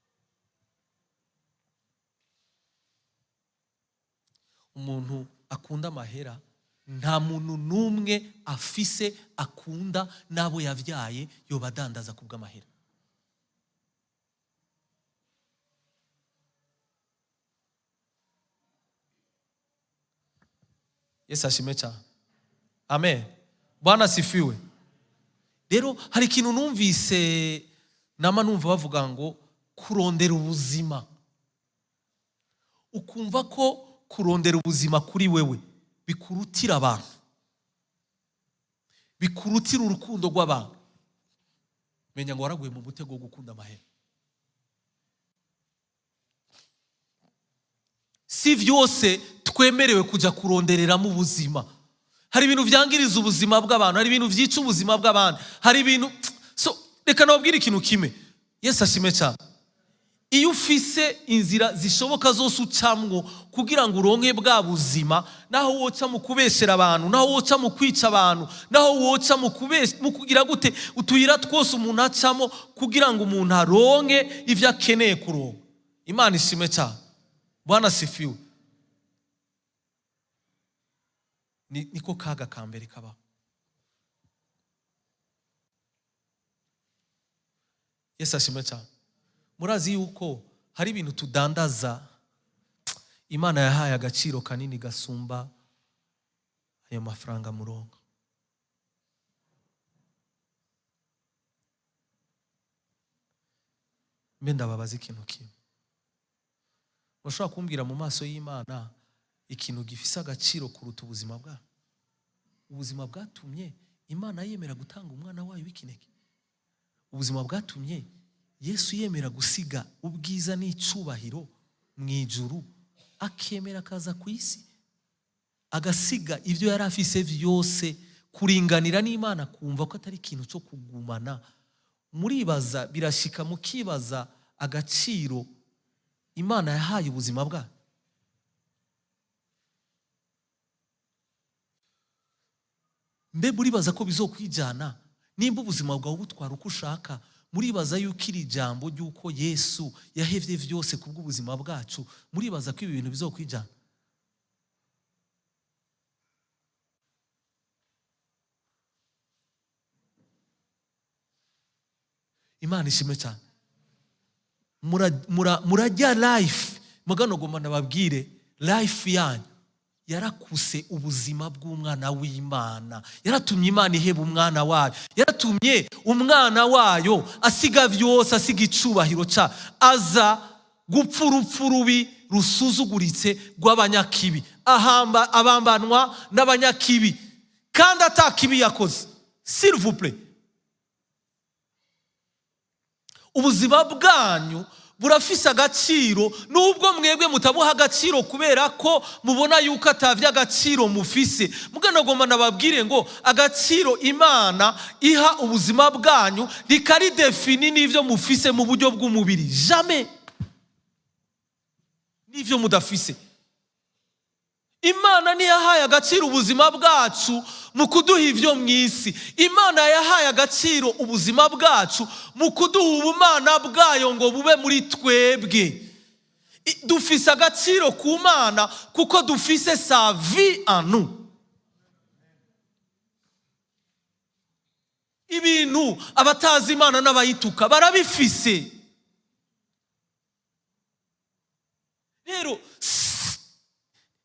Umuntu akunda amahera nta muntu n'umwe afise akunda, n'abo yabyaye yobadandaza ku bw'amahera. Yesu ashime cyane, amen. Bwana asifiwe. Rero hari ikintu numvise, nama numva bavuga ngo kurondera ubuzima, ukumva ko kurondera ubuzima kuri wewe bikurutira abantu, bikurutira urukundo rw'abantu, menya ngo waraguye mu mutego wo gukunda amahera. Si byose twemerewe kujya kurondereramo ubuzima. Hari ibintu byangiriza ubuzima bw'abantu, hari ibintu byica ubuzima bw'abandi, hari ibintu. So reka nababwire ikintu kimwe. Yesu ashime cyane. Iyo ufise inzira zishoboka zose ucamwo kugira ngo uronke bwa buzima, naho woca mu kubeshera abantu, naho woca mu kwica abantu, naho woca mu kugira gute, utuyira twose umuntu acamo kugira ngo umuntu aronke ibyo akeneye kuronka, Imana ishime cyane. Bwana asifiwe. Niko kaga ka mbere kabaho. Yesu ashimwe cyane. Murazi yuko hari ibintu tudandaza Imana yahaye agaciro kanini gasumba ayo mafaranga murongo. Mbe ndababaza ikintu kimwe: mushobora kumbwira mu maso y'Imana Ikintu gifise agaciro kuruta ubuzima bwawe, ubuzima bwatumye Imana yemera gutanga umwana wayo w'ikinege, ubuzima bwatumye Yesu yemera gusiga ubwiza n'icubahiro mu ijuru, akemera akaza ku isi, agasiga ibyo yari afise byose, kuringanira n'Imana, kumva ko atari ikintu cyo kugumana. Muribaza, birashika mukibaza agaciro Imana yahaye ubuzima bwayo? Mbe muribaza ko bizokwijana? Nimba ubuzima bwawe butwara uko ushaka, muribaza yuko iri jambo ry'uko Yesu yahevye vyose kubw'ubuzima bwacu, muribaza ko ibi bintu bizokwijana? Imana ishimwe cyane. Murajya life mugano, goma nababwire, life yanyu yarakuse ubuzima bw'umwana w'Imana. Yaratumye Imana iheba umwana wayo, yaratumye umwana wayo asiga byose, asiga icubahiro ca, aza gupfa urupfu rubi rusuzuguritse rw'abanyakibi, ahamba abambanwa n'abanyakibi kandi atakibi yakoze. S'il vous plaît, ubuzima bwanyu burafise agaciro, nubwo mwebwe mutabuha agaciro kubera ko mubona yuko atavye agaciro mufise. Muganagomba nababwire ngo agaciro Imana iha ubuzima bwanyu rikari défini n'ivyo mufise mu buryo bw'umubiri, jamais n'ivyo mudafise. Imana ntiyahaye agaciro ubuzima bwacu mu kuduha ibyo mu isi. Imana yahaye agaciro ubuzima bwacu mu kuduha ubumana bwayo ngo bube muri twebwe. Dufise agaciro ku Mana kuko dufise sa vie en nous. Ibintu abatazi Imana n'abayituka barabifise. Rero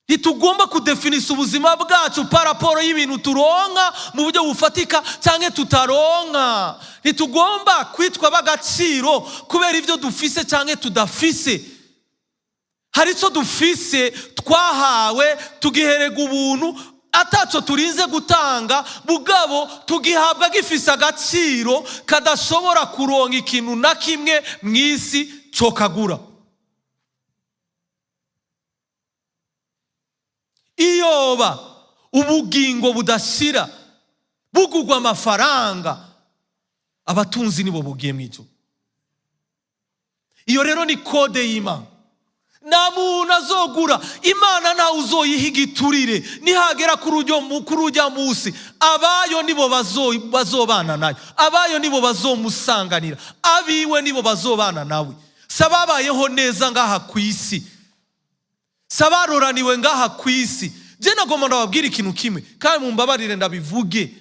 ntitugomba kudefinisa ubuzima bwacu par rapport y'ibintu turonka mu buryo bufatika cyangwa tutaronka. Ntitugomba kwitwa b'agaciro kubera ibyo dufise cyangwa tudafise. Hari icyo dufise twahawe, tugiherega ubuntu, ataco turinze gutanga, mugabo tugihabwa gifise agaciro kadashobora kuronka ikintu na kimwe mu isi cokagura. Iyoba ubugingo budashira bugurwa amafaranga, abatunzi nibo bugiye mu ijuru. Iyo rero ni code y'Imana. Nta muntu azogura Imana, ntawe uzoyiha igiturire. Nihagera kuri ujya munsi, abayo nibo bazobana nayo, abayo nibo bazomusanganira, abiwe nibo bazobana nawe. Si ababayeho neza ngaha ku isi, si abaroraniwe ngaha ku isi. Je nagomba ndababwira ikintu kimwe, kandi mumbabarire ndabivuge.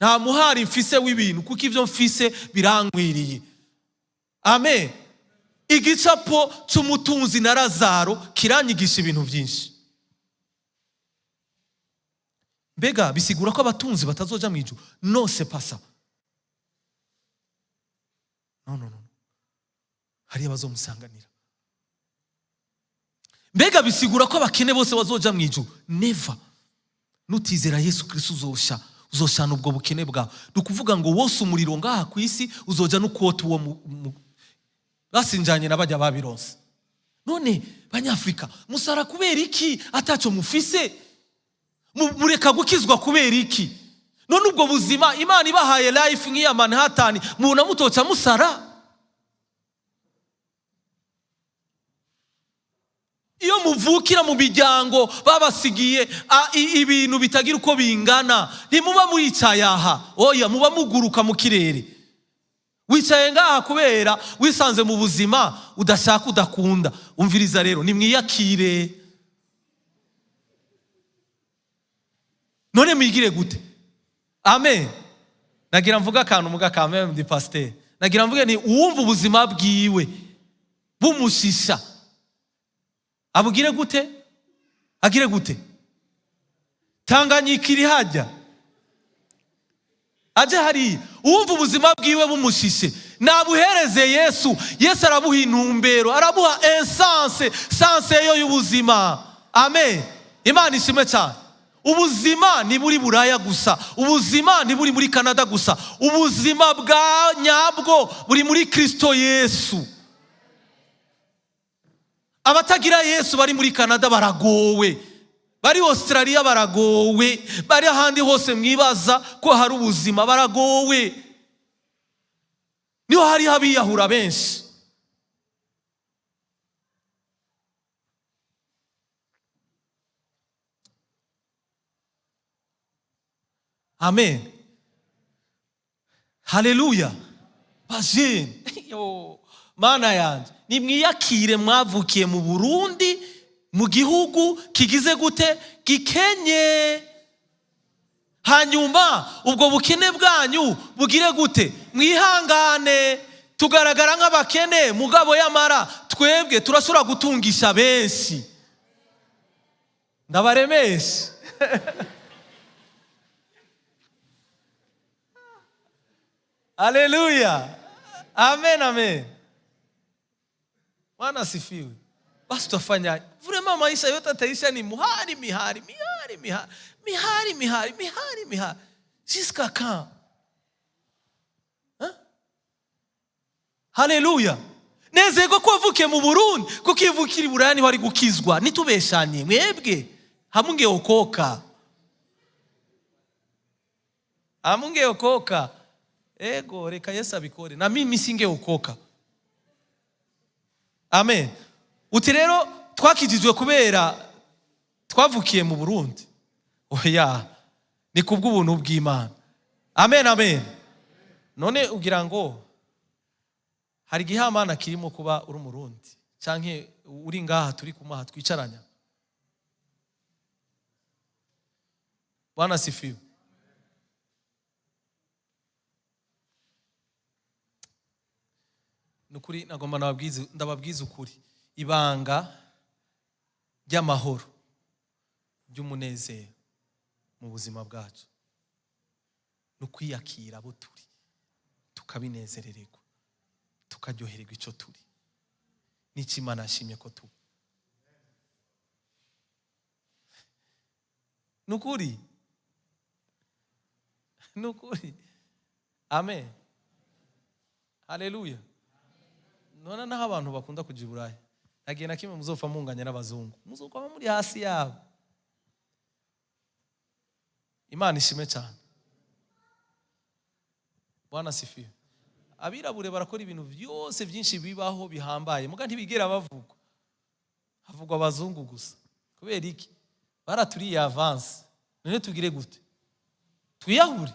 Nta muhari mfise w'ibintu, kuko ibyo mfise birankwiriye. Amen. Igicapo cy'umutunzi na Lazaro kiranyigisha ibintu byinshi. Mbega bisigura ko abatunzi batazoja mu ijuru? Non, c'est pas ça. Non, non, non. Hariya bazomusanganira. Mbega bisigura ko abakene bose bazoja mu ijuru? Never. Nutizera Yesu Kristo, uzosha, uzoshana ubwo bukene bwawe. Ni ukuvuga ngo wose umuriro ngaha ku isi, uzoja n'ukota uwo basinjanye na bajya babironse. None Banyafurika, musara kubera iki ataco mufise? Mureka gukizwa kubera iki? None ubwo buzima Imana ibahaye, life nk'iya Manhattan, mubona mutoca musara? Iyo muvukira mu miryango babasigiye ibintu bitagira uko bingana, ntimuba mwicaye aha. Oya, muba muguruka mu kirere. Wicaye ngaha kubera wisanze mu buzima udashaka, udakunda. Umviriza rero, nimwiyakire. None mwigire gute? Amen. Nagira mvuga akantu muga kamwe, ndi pasteur. Nagira mvuge ni uwumva ubuzima bwiwe bumushisha, abugire gute? Agire gute? Tanganyika iri hajya, aje hariya. Uwumva ubuzima bwiwe bumushishe, nabuhereze Yesu. Yesu arabuha intumbero, arabuha essence, sens yo y'ubuzima. Amen. Imana ishimwe cyane. Ubuzima ntiburi Buraya gusa, ubuzima ntiburi muri Canada gusa, ubuzima bwa nyabwo buri muri Kristo Yesu. Abatagira Yesu bari muri Canada baragowe, bari Australia baragowe, bari ahandi hose mwibaza ko hari ubuzima baragowe. Niho hari abiyahura benshi. Amen. Haleluya. Bajene, yo Mana yanje, nimwiyakire mwavukiye mu Burundi, mu gihugu kigize gute? Gikenye. Hanyuma ubwo bukene bwanyu bugire gute? Mwihangane. Tugaragara nk'abakene, mugabo yamara twebwe turashobora gutungisha benshi. Ndabaremesha. Haleluya. Amen, amen. Bwana asifiwe. Basi tutafanya vraiment maisha yote ataisha ni muhari, mihari, mihari, mihari, mihari, mihari, mihari, mihari. Jusqu'à quand? Hein? Haleluya. Nezerwa ko wavukiye mu Burundi, kuko iyo uvukira i Buraya niho ari gukizwa. Nitubeshanye mwebwe, hamungeokoka. Hamungeokoka. Ego, reka Yesu abikore. Na mimi singeokoka. Amen. Uti rero twakijijwe kubera twavukiye mu Burundi. Oya, ni kubw'ubuntu bw'Imana. Amen, amen. None ugira ngo hari igihamana kirimo kuba uri Umurundi canke uri ngaha turi kumaha twicaranya? Bwana sifiwe. Nukuri nagomba ndababwiza ukuri, ibanga ry'amahoro ry'umunezero mu buzima bwacu ni ukwiyakira abo turi, tukabinezerererwa, tukaryohererwa ico turi n'icyo Imana yashimye ko tuba. Nukuri, nukuri. Amen. Haleluya. None naho abantu bakunda kuja i Buraya, nta gihe na kimwe muzopfa munganya n'abazungu, muzokwama muri hasi yabo. Imana ishimwe cyane. Bwana asifiwe. Abirabure barakora ibintu byose byinshi bibaho bihambaye, muga ntibigera bavugwa, havugwa abazungu gusa. Kubera iki? Baraturiye avance. None tugire gute? Twiyahure?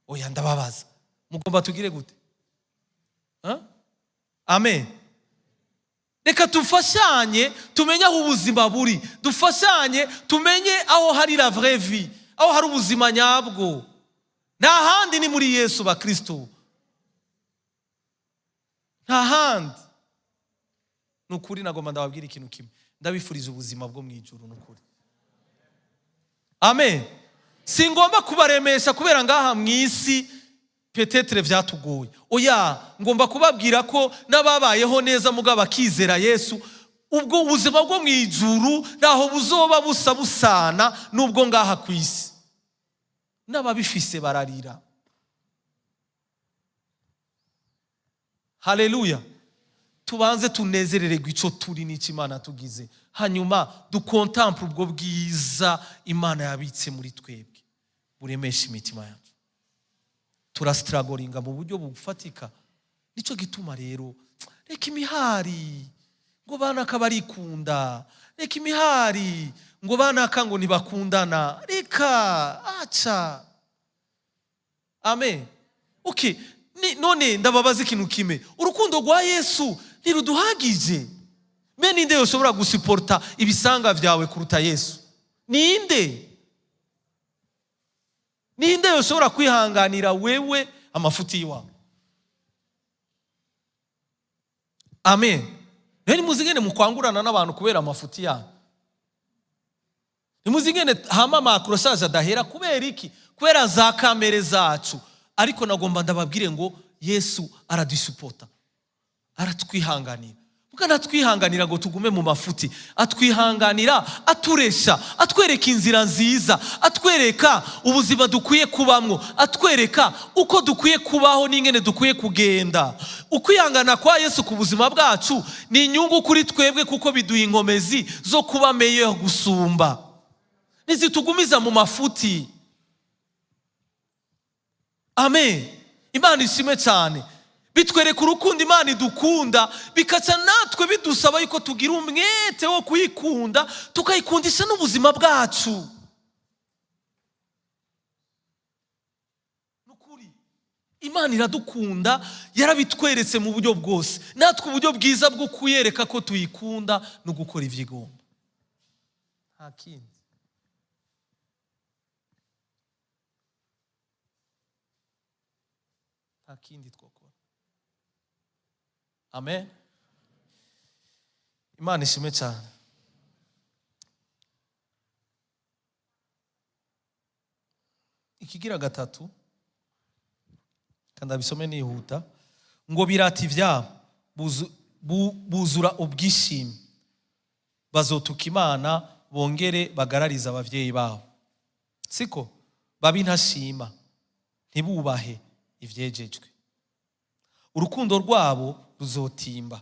Oya, ndababaza, mugomba tugire gute? Hein? Amen. Reka dufashanye tumenye aho ubuzima buri, dufashanye tumenye aho hari la vraie vie, aho hari ubuzima nyabwo. Nta handi, ni muri Yesu ba Kristo, nta handi. Ni ukuri nagomba ndababwira ikintu kimwe, ndabifuriza ubuzima bwo mu ijuru, ni ukuri. Amen. Singomba kubaremesha kubera ngaha mu isi peut-être vyatugoye. Oya, ngomba kubabwira ko n'ababayeho neza mugabo bakizera Yesu, ubwo ubuzima bwo mu ijuru ntaho buzoba busa busana n'ubwo ngaha ku isi. N'ababifise bararira. Haleluya. Tubanze tunezerererwe ico turi n'icyo Imana tugize, hanyuma dukontemple ubwo bwiza Imana yabitse muri twebwe, buremesha imitima yacu. Turastrugglinga mu buryo bufatika. Nico gituma rero reka imihari ngo banaka barikunda, reka imihari ngo banaka ngo ntibakundana, reka aca. Amen. Okay. None ndababaza ikintu kimwe, urukundo rwa Yesu ntiruduhagije? Mbe ninde yoshobora gusuporta ibisanga vyawe kuruta Yesu? Ninde? Ninde yoshobora kwihanganira wewe amafuti yiwawe? Amen. Rero nimuzi ingene mukwangurana n'abantu kubera amafuti yanyu. Nimuzi ingene hama amakrosaje adahera kubera iki? Kubera za kamere zacu. Ariko nagomba ndababwire ngo Yesu aradusupporta, aratwihanganira. Atwihanganira ngo tugume mu mafuti. Atwihanganira aturesha, atwereka inzira nziza, atwereka ubuzima dukwiye kubamwo, atwereka uko dukwiye kubaho n'ingene dukwiye kugenda. Ukwihangana kwa Yesu ku buzima bwacu ni inyungu kuri twebwe, kuko biduha inkomezi zo kuba meilleur gusumba, ntizitugumiza mu mafuti. Amen. Imana ishimwe cyane. Bitwereka urukundo Imana idukunda, bikaca natwe bidusaba yuko tugira umwete wo kuyikunda, tukayikundisha n'ubuzima bwacu. Nukuri Imana iradukunda, yarabitweretse mu buryo bwose. Natwe uburyo bwiza bwo kuyereka ko tuyikunda no gukora ibyo igomba, nta kindi. Nta kindi twakora. Amen. Imana ishimwe cyane. Ikigira gatatu, kandi abisome nihuta, ngo birata ibyabo, buzura ubwishime, bazotuka Imana, bongere bagarariza abavyeyi babo, siko babe intashima, ntibubahe ivyejejwe. Urukundo rwabo ruzotimba,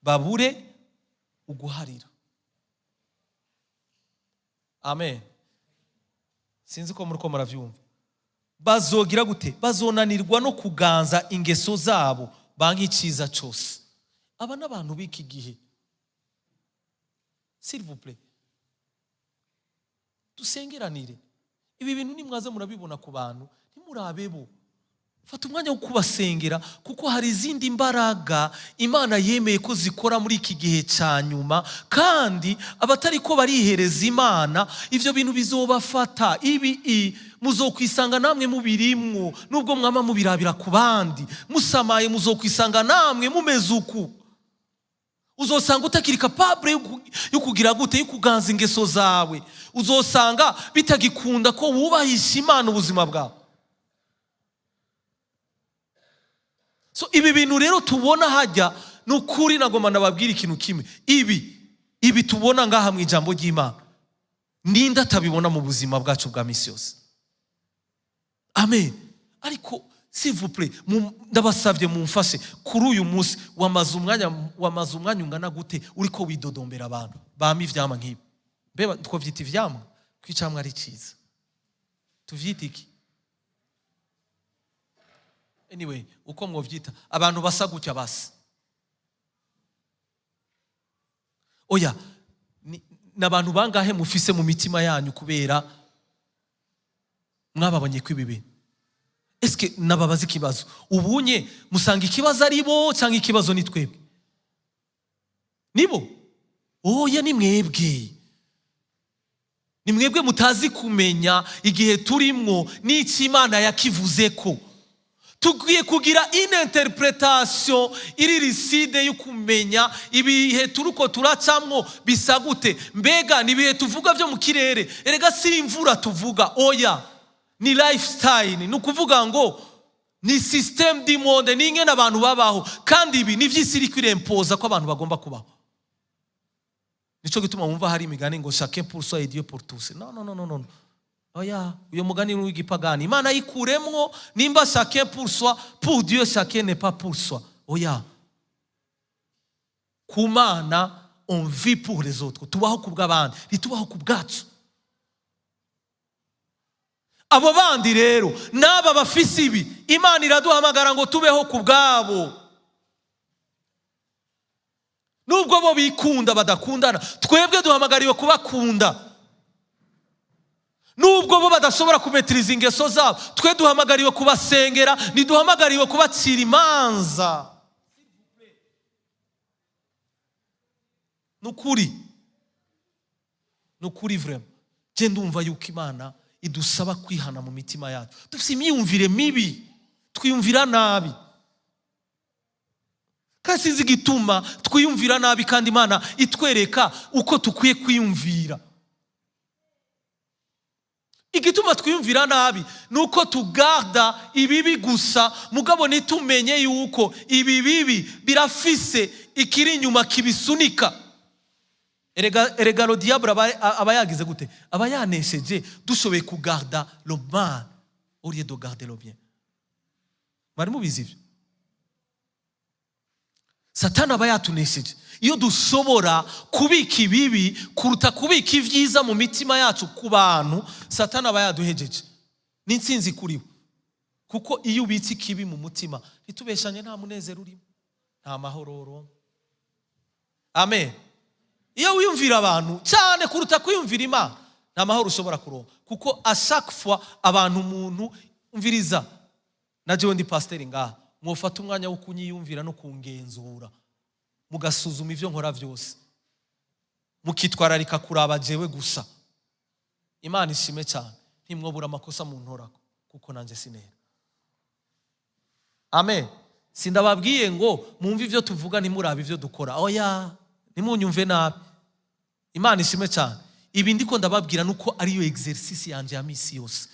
babure uguharira. Amen. Sinzi ko muriko muravyumva. Bazogira gute? Bazonanirwa no kuganza ingeso zabo, banke iciza cose. Aba n'abantu b'iki gihe. S'il vous plaît, dusengeranire. Ibi bintu nimwaza murabibona ku bantu, ntimurabebo. Fata umwanya wo kubasengera, kuko hari izindi mbaraga Imana yemeye ko zikora muri iki gihe cya nyuma, kandi abatari ko barihereza Imana, ivyo bintu bizobafata. Ibi muzokwisanga namwe mubirimwo, nubwo mwama mubirabira ku bandi. Musamaye, muzokwisanga namwe mumeze uku. Uzosanga utakiri capable yo kugira gute, yo kuganza ingeso zawe. Uzosanga bitagikunda ko wubahisha Imana ubuzima bwawe. So ibi bintu rero tubona hajya, ni ukuri nagomba ndababwira ikintu kimwe. Ibi tubona ngaha mu ijambo ry'Imana, ninde atabibona mu buzima bwacu bwa misi yose? Amen. Ariko s'il vous plaît, ndabasavye mumfashe kuri uyu munsi. Wamaze umwanya ungana gute uriko widodombera abantu bama ivyamwa nk'ibi? Mbeba twovyita ivyamwa ko icamwa ari ciza? Tuvyita iki? Anyway, uko mwovyita, abantu basa gutya basa. Oya, ni abantu bangahe mufise mu mitima yanyu kubera mwababonye ko ibi bintu? Eske nababaza ikibazo, ubunye musanga ikibazo ari bo cyangwa ikibazo ni twebwe? Nibo? Oya, ni mwebwe. Ni mwebwe mutazi kumenya igihe turimwo n'icyo Imana yakivuze ko. Tugiye kugira une interpretation iri lucide yo kumenya ibihe turuko turacamwo bisa gute. Mbega ni ibihe tuvuga byo mu kirere? Erega si imvura tuvuga, oya, ni lifestyle. Ni ukuvuga ngo ni système du monde, ni ingene abantu babaho, kandi ibi ni vy'isi iriko irempoza ko abantu bagomba kubaho. Nico gituma wumva hari imigani ngo chacun pour soi et Dieu pour tous. No, no, no, no, no. Oya, uyo mugani ni uw'igipagani. Imana yikuremwo. Nimba chacun pour soi, pour Dieu chacun n'est pas pour soi. Oya, ku Mana on vit pour les autres. Tubaho ku bw'abandi, ntitubaho ku bwacu. Abo bandi rero n'aba bafise ibi, Imana iraduhamagara ngo tubeho ku bwabo. Nubwo bo bikunda badakundana, twebwe duhamagariwe kubakunda. Nubwo bo badashobora kumetiriza ingeso zabo, twe duhamagariwe kubasengera, ntiduhamagariwe kubacira imanza. Nukuri, nukuri, vraiment je ndumva yuko Imana idusaba kwihana mu mitima yacu. Dufite imyumvire mibi, twiyumvira nabi, kandi sinzi igituma twiyumvira nabi, kandi Imana itwereka uko tukwiye kwiyumvira. Igituma twiyumvira nabi ni uko tugarda ibibi gusa, mugabo ntitumenye yuko ibi bibi birafise Ikiri inyuma kibisunika. Erega le diable aba yagize gute? Aba yanesheje. Dushoboye kugarda le mal au lieu de garder le bien. Mwari mubizi ivyo? Satani aba yatunesheje iyo dushobora kubika ibibi kuruta kubika ibyiza mu mitima yacu ku bantu. Satani aba yaduhejeje, ni intsinzi kuri we, kuko iyo ubitse ikibi mu mutima, ntitubeshanye, nta munezero urimo, nta mahoro uronka. Amen. Iyo wiyumvira abantu cyane kuruta kwiyumvira Imana, nta mahoro ushobora kuronka, kuko à chaque fois abantu, umuntu, umviriza, na jewe ndi pasiteri ngaha, mwofata umwanya wo kunyiyumvira no kungenzura, mugasuzuma ibyo nkora byose, mukitwararika kuraba jewe gusa, Imana ishime cyane, ntimwobura amakosa mu ntorako, kuko nanjye sinera. Amen. Sindababwiye ngo mwumve ibyo tuvuga, ntimurabe ibyo dukora. Oya, ntimunyumve nabi. Imana ishime cyane. Ibi ndiko ndababwira nuko ariyo exercice yanjye ya misi yose,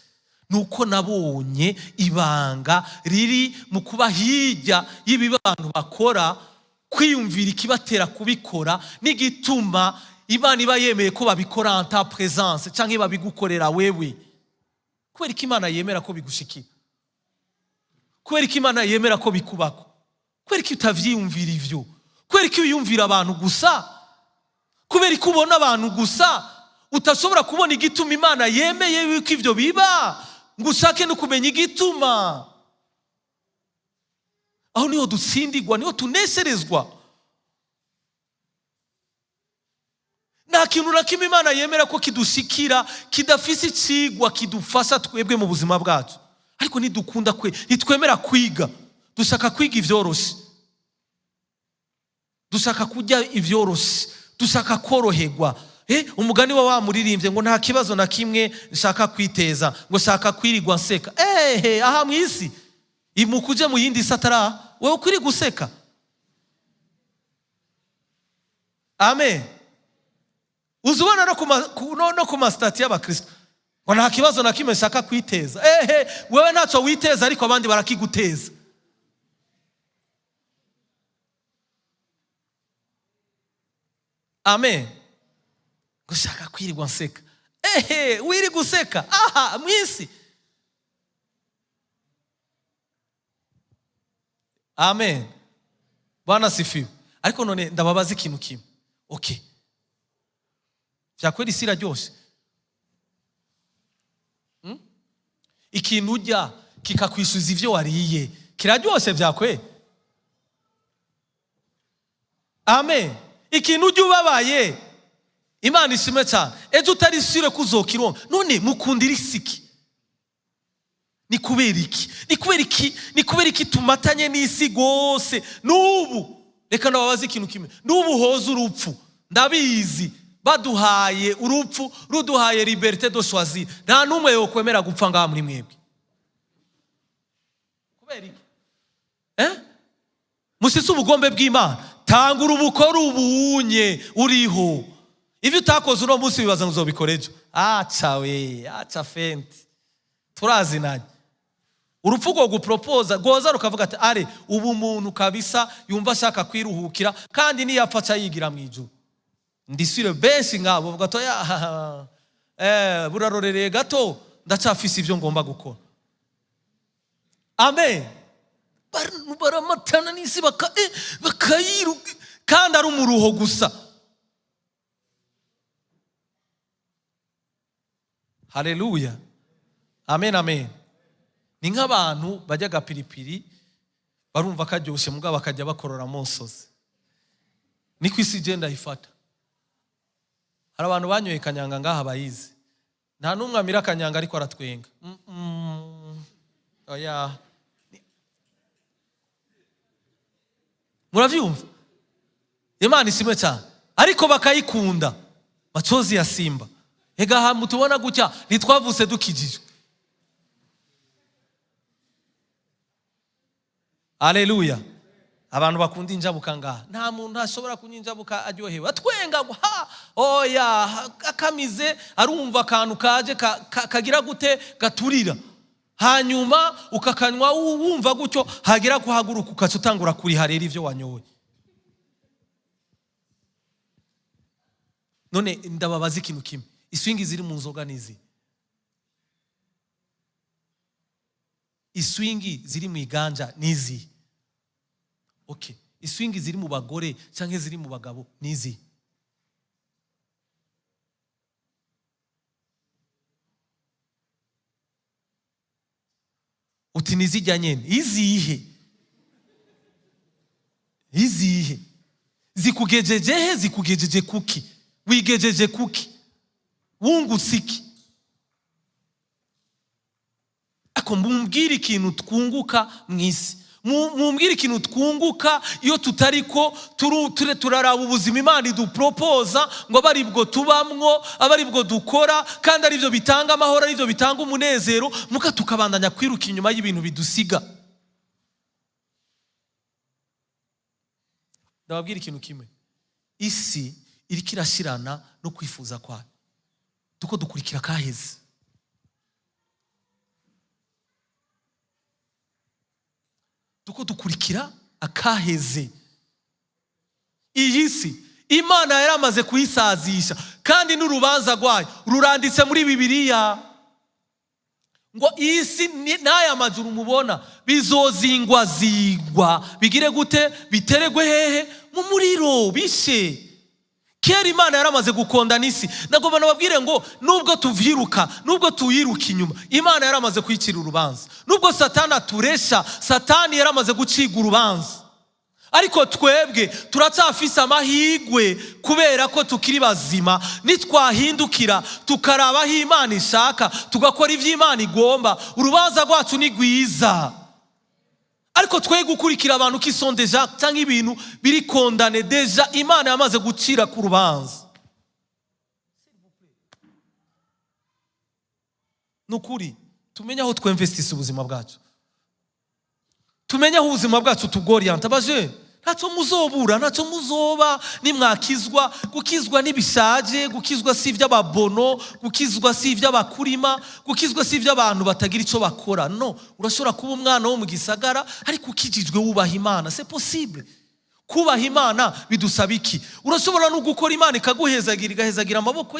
nuko nabonye ibanga riri mu kuba hirya y'ibi bantu bakora, kwiyumvira ikibatera kubikora n'igituma Imana iba yemeye ko babikora en ta présence cyangwa babigukorera wewe. Kubera ko Imana yemera ko bigushikira, kubera ko Imana yemera ko bikubako, kubera ko utavyiyumvira ivyo, kubera ko wiyumvira abantu gusa, kubera ko ubona abantu gusa, utashobora kubona igituma Imana yemeye yuko ivyo biba, ngo ushake no kumenya igituma. Aho niho dutsindigwa, niho tunesherezwa. Nta kintu na kimwe Imana yemera ko kidushikira kidafise icigwa kidufasha twebwe mu buzima bwacu. Ariko ntidukunda kwe, ntitwemera kwiga. Dushaka kwiga ivyoroshe, dushaka kurya ivyoroshe, dushaka koroherwa. Umugani wa wamuririmbye ngo nta kibazo na kimwe nshaka kwiteza, ngo shaka kwirirwa nseka. Ehe, aha mu isi, imukuje mu yindi isi atara wewe ukwiri guseka. Amen. Uzi ubona no ku masitati y'abakristo ngo nta kibazo na kimwe nshaka kwiteza. Ehe, wewe ntacyo witeza, ariko abandi barakiguteza. Amen. Gushaka kwirirwa nseka. Ehe, wiri guseka aha mu isi. Amen. Bwana sifiwe. Ariko none ndababaza ikintu kimwe. Okay, vyakweli isi iraryoshe? Ikintu urya kikakwishyuza ivyo wariye kiraryoshe vyakweli? Amen. Ikintu urya ubabaye, Imana ishimwe cyane, ejo utari sûre ko uzokironka. None mukundira isiki? Ni kubera iki? Ni kubera iki? Ni kubera iki tumatanye n'isi gose n'ubu? Reka ndababaze ikintu kimwe. N'ubu hoza urupfu, ndabizi baduhaye urupfu, ruduhaye liberté de choisir, nta n'umwe yokwemera gupfa ngaha muri mwebwe. Kubera iki? Musise ubugombe bw'Imana. Tanga urubukora ubunye uriho. Ibyo utakoze uno munsi wibaza ngo uzobikora ejo. Aca we, aca fenti, turazinanye. Urupfu rwo gupropoza rwoza rukavuga ati are ubu umuntu kabisa yumva ashaka kwiruhukira, kandi niyapfa aca yigira mu ijuru. Ndisubire benshi nkabo bavuga ati oya, burarorereye gato, ndacafise ibyo ngomba gukora. Amen. Baramatana n'isi bakayiruka, kandi ari umuruho gusa. Haleluya. Amen, amen. Ni nk'abantu bajya agapiripiri, barumva karyoshe, mugabo bakajya bakorora monsozi. Niko isi igenda ifata. Hari abantu banyoye kanyanga ngaha bayizi. Nta n'umwe amira kanyanga ariko aratwenga. Oya. Muravyumva? Imana ishimwe cyane. Ariko bakayikunda. Machozi ya simba. Ega aha mutubona gutya ntitwavutse dukijijwe. Haleluya. Abantu bakunda injabuka ngaha. Nta muntu ashobora kunywa injabuka aryohewe. Atwenga ngo ha, oya, akamize, arumva akantu kaje kagira gute, gaturira. Hanyuma ukakanywa wumva gutyo, hagera kuhaguruka ukaca utangura kuriha rero ivyo wanyoye. None ndababaza ikintu kimwe, iswingi ziri mu nzoga nizi, iswingi ziri mu iganja nizi, okay, iswingi ziri mu bagore cyangwa ziri mu bagabo nizi. Uti nizijya nyene, izihe? Izihe zikugejeje he? Zikugejeje kuki? Wigejeje kuki? Wungutse iki? Ariko mumbwire ikintu twunguka mu isi, mumbwire ikintu twunguka iyo tutariko turaraba ubuzima Imana iduporopoza ngo abe aribwo tubamwo, abe aribwo dukora, kandi aribyo bitanga amahoro, aribyo bitanga umunezero, muka tukabandanya kwiruka inyuma y'ibintu bidusiga. Ndababwira ikintu kimwe, isi iriko irashirana no kwifuza kwayo, tuko dukurikira kaheze. Tuko dukurikira akaheze. Iyi si Imana yaramaze kuyisazisha, kandi n'urubanza rwayo ruranditse muri Bibiliya ngo iyi si n'aya majuru mubona bizozingwazingwa, bigire gute? Biteregwe hehe? Mu muriro, bishe. Kera Imana yaramaze gukonda n'isi. Nagomba nababwire ngo nubwo tuvyiruka, nubwo tuyiruka inyuma, Imana yaramaze kwicira urubanza. Nubwo Satani aturesha, Satani yaramaze guciga urubanza. Ariko twebwe turacyafise amahigwe kubera ko tukiri bazima. Nitwahindukira tukaraba aho Imana ishaka, tugakora ivyo Imana igomba, urubanza rwacu ni rwiza. Ariko twe gukurikira abantu qui sont déjà cyangwa ibintu biri condamné déjà, Imana yamaze gucira ku rubanza. Nukuri tumenye aho twinvestisse ubuzima bwacu, tumenye aho ubuzima bwacu tubworienta. Abaje ntacyo muzobura, ntacyo muzoba nimwakizwa. Gukizwa ntibishaje, gukizwa si iby'ababono, gukizwa si iby'abakurima, gukizwa si iby'abantu batagira icyo bakora. No, urashobora kuba umwana wo mu gisagara ariko ukijijwe wubaha Imana, c'est possible. Kubaha Imana bidusaba iki? Urashobora no gukora Imana ikaguhezagira, igahezagira amaboko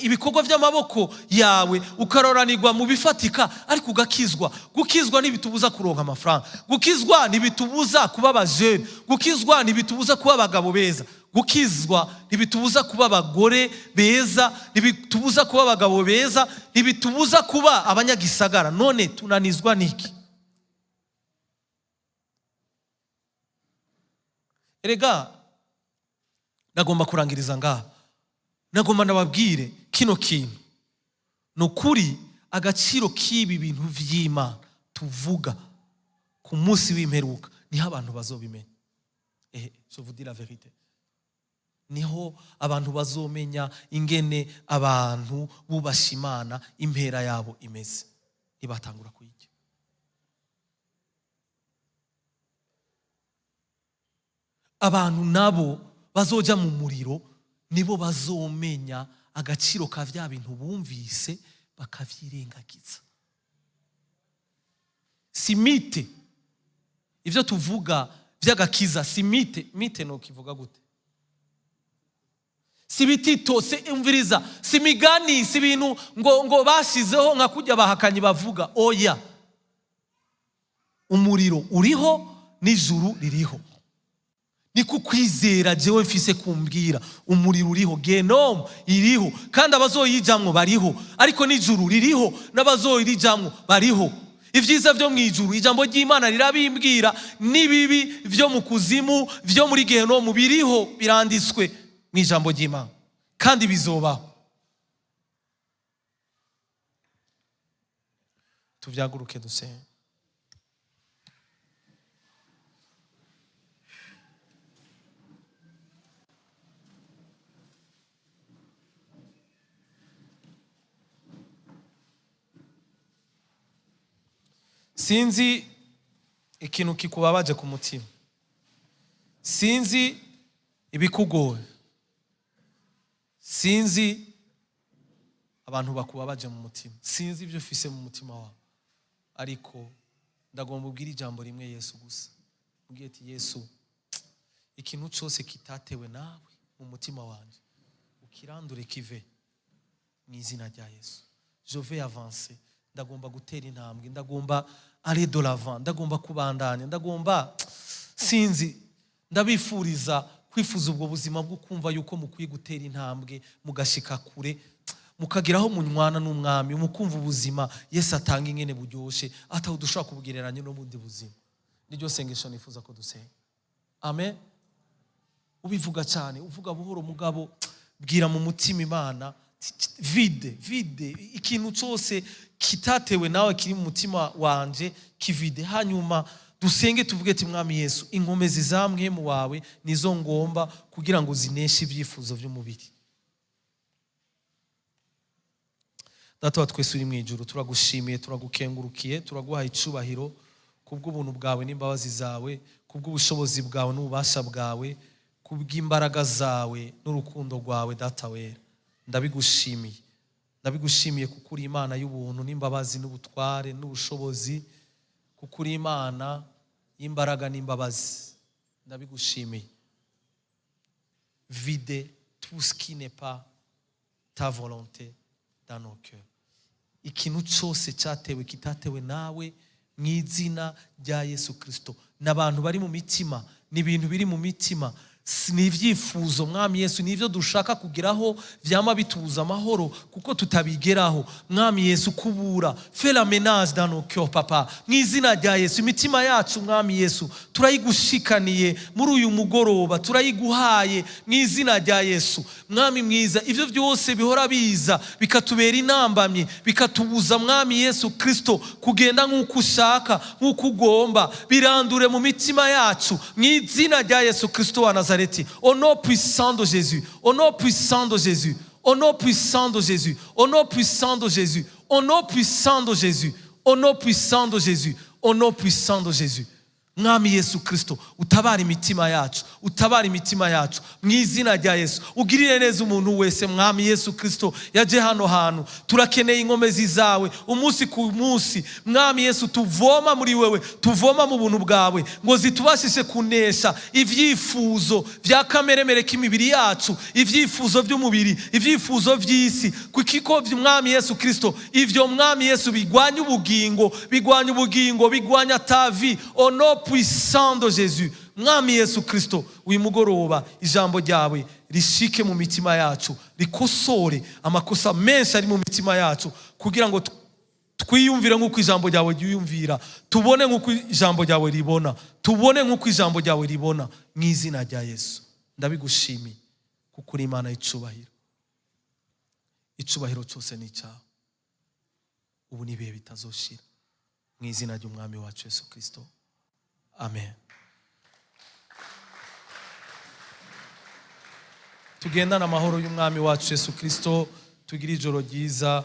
ibikorwa by'amaboko yawe, ukaroranirwa mu bifatika ariko ugakizwa. Gukizwa ntibitubuza kuronka amafaranga, gukizwa ntibitubuza kuba abajene, gukizwa ntibitubuza kuba abagabo beza, gukizwa ntibitubuza kuba abagore beza, ntibitubuza kuba abagabo beza, ntibitubuza kuba abanyagisagara. None tunanizwa niki? Erega nagomba kurangiriza ngaha, nagomba nababwire kino kintu. Ni ukuri agaciro k'ibi bintu vy'Imana tuvuga ku munsi w'imperuka niho abantu bazobimenya. Je vous dis la vérité, niho abantu bazomenya ingene abantu bubasha Imana, impera yabo imeze, nibatangura kuyirya. Abantu nabo bazoja mu muriro nibo bazomenya agaciro ka vya bintu bumvise bakavyirengagiza. Si mythe ivyo tuvuga vy'agakiza, si mythe. Mythe no kivuga gute? Si bitito, si umviriza, si migani, si ibintu ngo bashizeho nka kujya bahakanyi bavuga. Oya, umuriro uriho n'ijuru ririho. Niko kwizera jewe mfise kumbwira umuriro uriho, genome iriho, kandi abazoyijamwo bariho, ariko n'ijuru ririho n'abazoyirijamwo bariho. Ivyiza vyo mu ijuru ijambo ry'Imana rirabimbwira, n'ibibi vyo mu kuzimu vyo muri genome biriho, biranditswe mu ijambo ry'Imana kandi bizobaho. Tuvyaguruke dusenge. Sinzi ikintu kikubabaje ku mutima, sinzi ibikugoye, sinzi abantu bakubabaje mu mutima, sinzi ibyo ufise mu mutima wawe, ariko ndagomba ubwire ijambo rimwe Yesu gusa. Ubwire ati Yesu, ikintu cyose kitatewe nawe mu mutima wanjye Ukirandure kive mu izina rya Yesu. Je vais avancer, ndagomba gutera intambwe, ndagomba aller de l'avant, ndagomba kubandanya, ndagomba, sinzi, ndabifuriza kwifuza ubwo buzima bwo kumva yuko mukwiye gutera intambwe, mugashika kure, mukageraho munywana n'Umwami, mukumva ubuzima Yesu atanga ingene buryoshe, ataho dushobora kubugereranya n'ubundi buzima. Niryo sengesho nifuza ko dusenga. Amen. Ubivuga cyane, uvuga buhoro, mugabo bwira mu mutima Imana: vide, vide ikintu cyose kitatewe nawe kiri mu mutima wanje, kivide. Hanyuma dusenge tuvuge ati: "Mwami Yesu, inkomezi za Mpwemu wawe nizo ngomba kugira ngo zineshe ibyifuzo by'umubiri." Data wa twese uri mu ijuru, turagushimiye, turagukengurukiye, turaguha icubahiro kubw'ubuntu bwawe n'imbabazi zawe, kubw'ubushobozi bwawe n'ububasha bwawe, kubw'imbaraga zawe n'urukundo rwawe. Data wera, ndabigushimiye, ndabigushimiye kuko uri Imana y'ubuntu n'imbabazi n'ubutware n'ubushobozi, kuko uri Imana y'imbaraga n'imbabazi. Ndabigushimiye. Vide tout ce qui n'est pas ta volonté dans nos cœurs. Ikintu cyose cyatewe kitatewe nawe, mu izina rya Yesu Kirisito. N'abantu bari mu mitima, ni ibintu biri mu mitima, ni ibyifuzo, Mwami Yesu, ni ibyo dushaka kugeraho byama bitubuza amahoro kuko tutabigeraho. Mwami Yesu, kubura, fais la ménage dans nos cœurs, Papa, mu izina rya Yesu. Imitima yacu, Mwami Yesu, turayigushikaniye muri uyu mugoroba, turayiguhaye mu izina rya Yesu. Mwami mwiza, ibyo byose bihora biza bikatubera intambamyi, bikatubuza, Mwami Yesu Kirisito, kugenda nk'uko ushaka, nk'uko ugomba, birandure mu mitima yacu mu izina rya Yesu Kirisito wa Nazareti. Au nom puissant de Jésus, au nom puissant de Jésus, au nom puissant de Jésus, au nom puissant de Jésus, au nom puissant de Jésus, au nom puissant de Jésus, au nom puissant de Jésus. Mwami Yesu Kirisito, utabara imitima yacu, utabara imitima yacu mu izina rya Yesu. Ugirire neza umuntu wese, Mwami Yesu Kirisito, yaje hano hantu. Turakeneye inkomezi zawe umunsi ku munsi, Mwami Yesu. Tuvoma muri wewe, tuvoma mu buntu bwawe ngo zitubashishe kunesha ibyifuzo bya kameremere k'imibiri yacu, ibyifuzo by'umubiri, ibyifuzo by'isi, kuko Mwami Yesu Kirisito, ibyo, Mwami Yesu, bigwanya ubugingo, bigwanya ubugingo, bigwanya ta vie. Au nom puissant de Jésus. Mwami Yesu Kristo, uyu mugoroba ijambo ryawe rishike mu mitima yacu, rikosore amakosa menshi ari mu mitima yacu, kugira ngo twiyumvire nk'uko ijambo ryawe ryiyumvira, tubone nk'uko ijambo ryawe ribona, tubone nk'uko ijambo ryawe ribona, mu izina rya Yesu. Ndabigushimiye kuko uri Imana y'icubahiro. Icubahiro cyose ni icyawe ubu n'ibihe bitazoshira, mu izina ry'Umwami wacu Yesu Kristo, amen. Tugendane amahoro y'Umwami wacu Yesu Kirisito, tugire ijoro ryiza.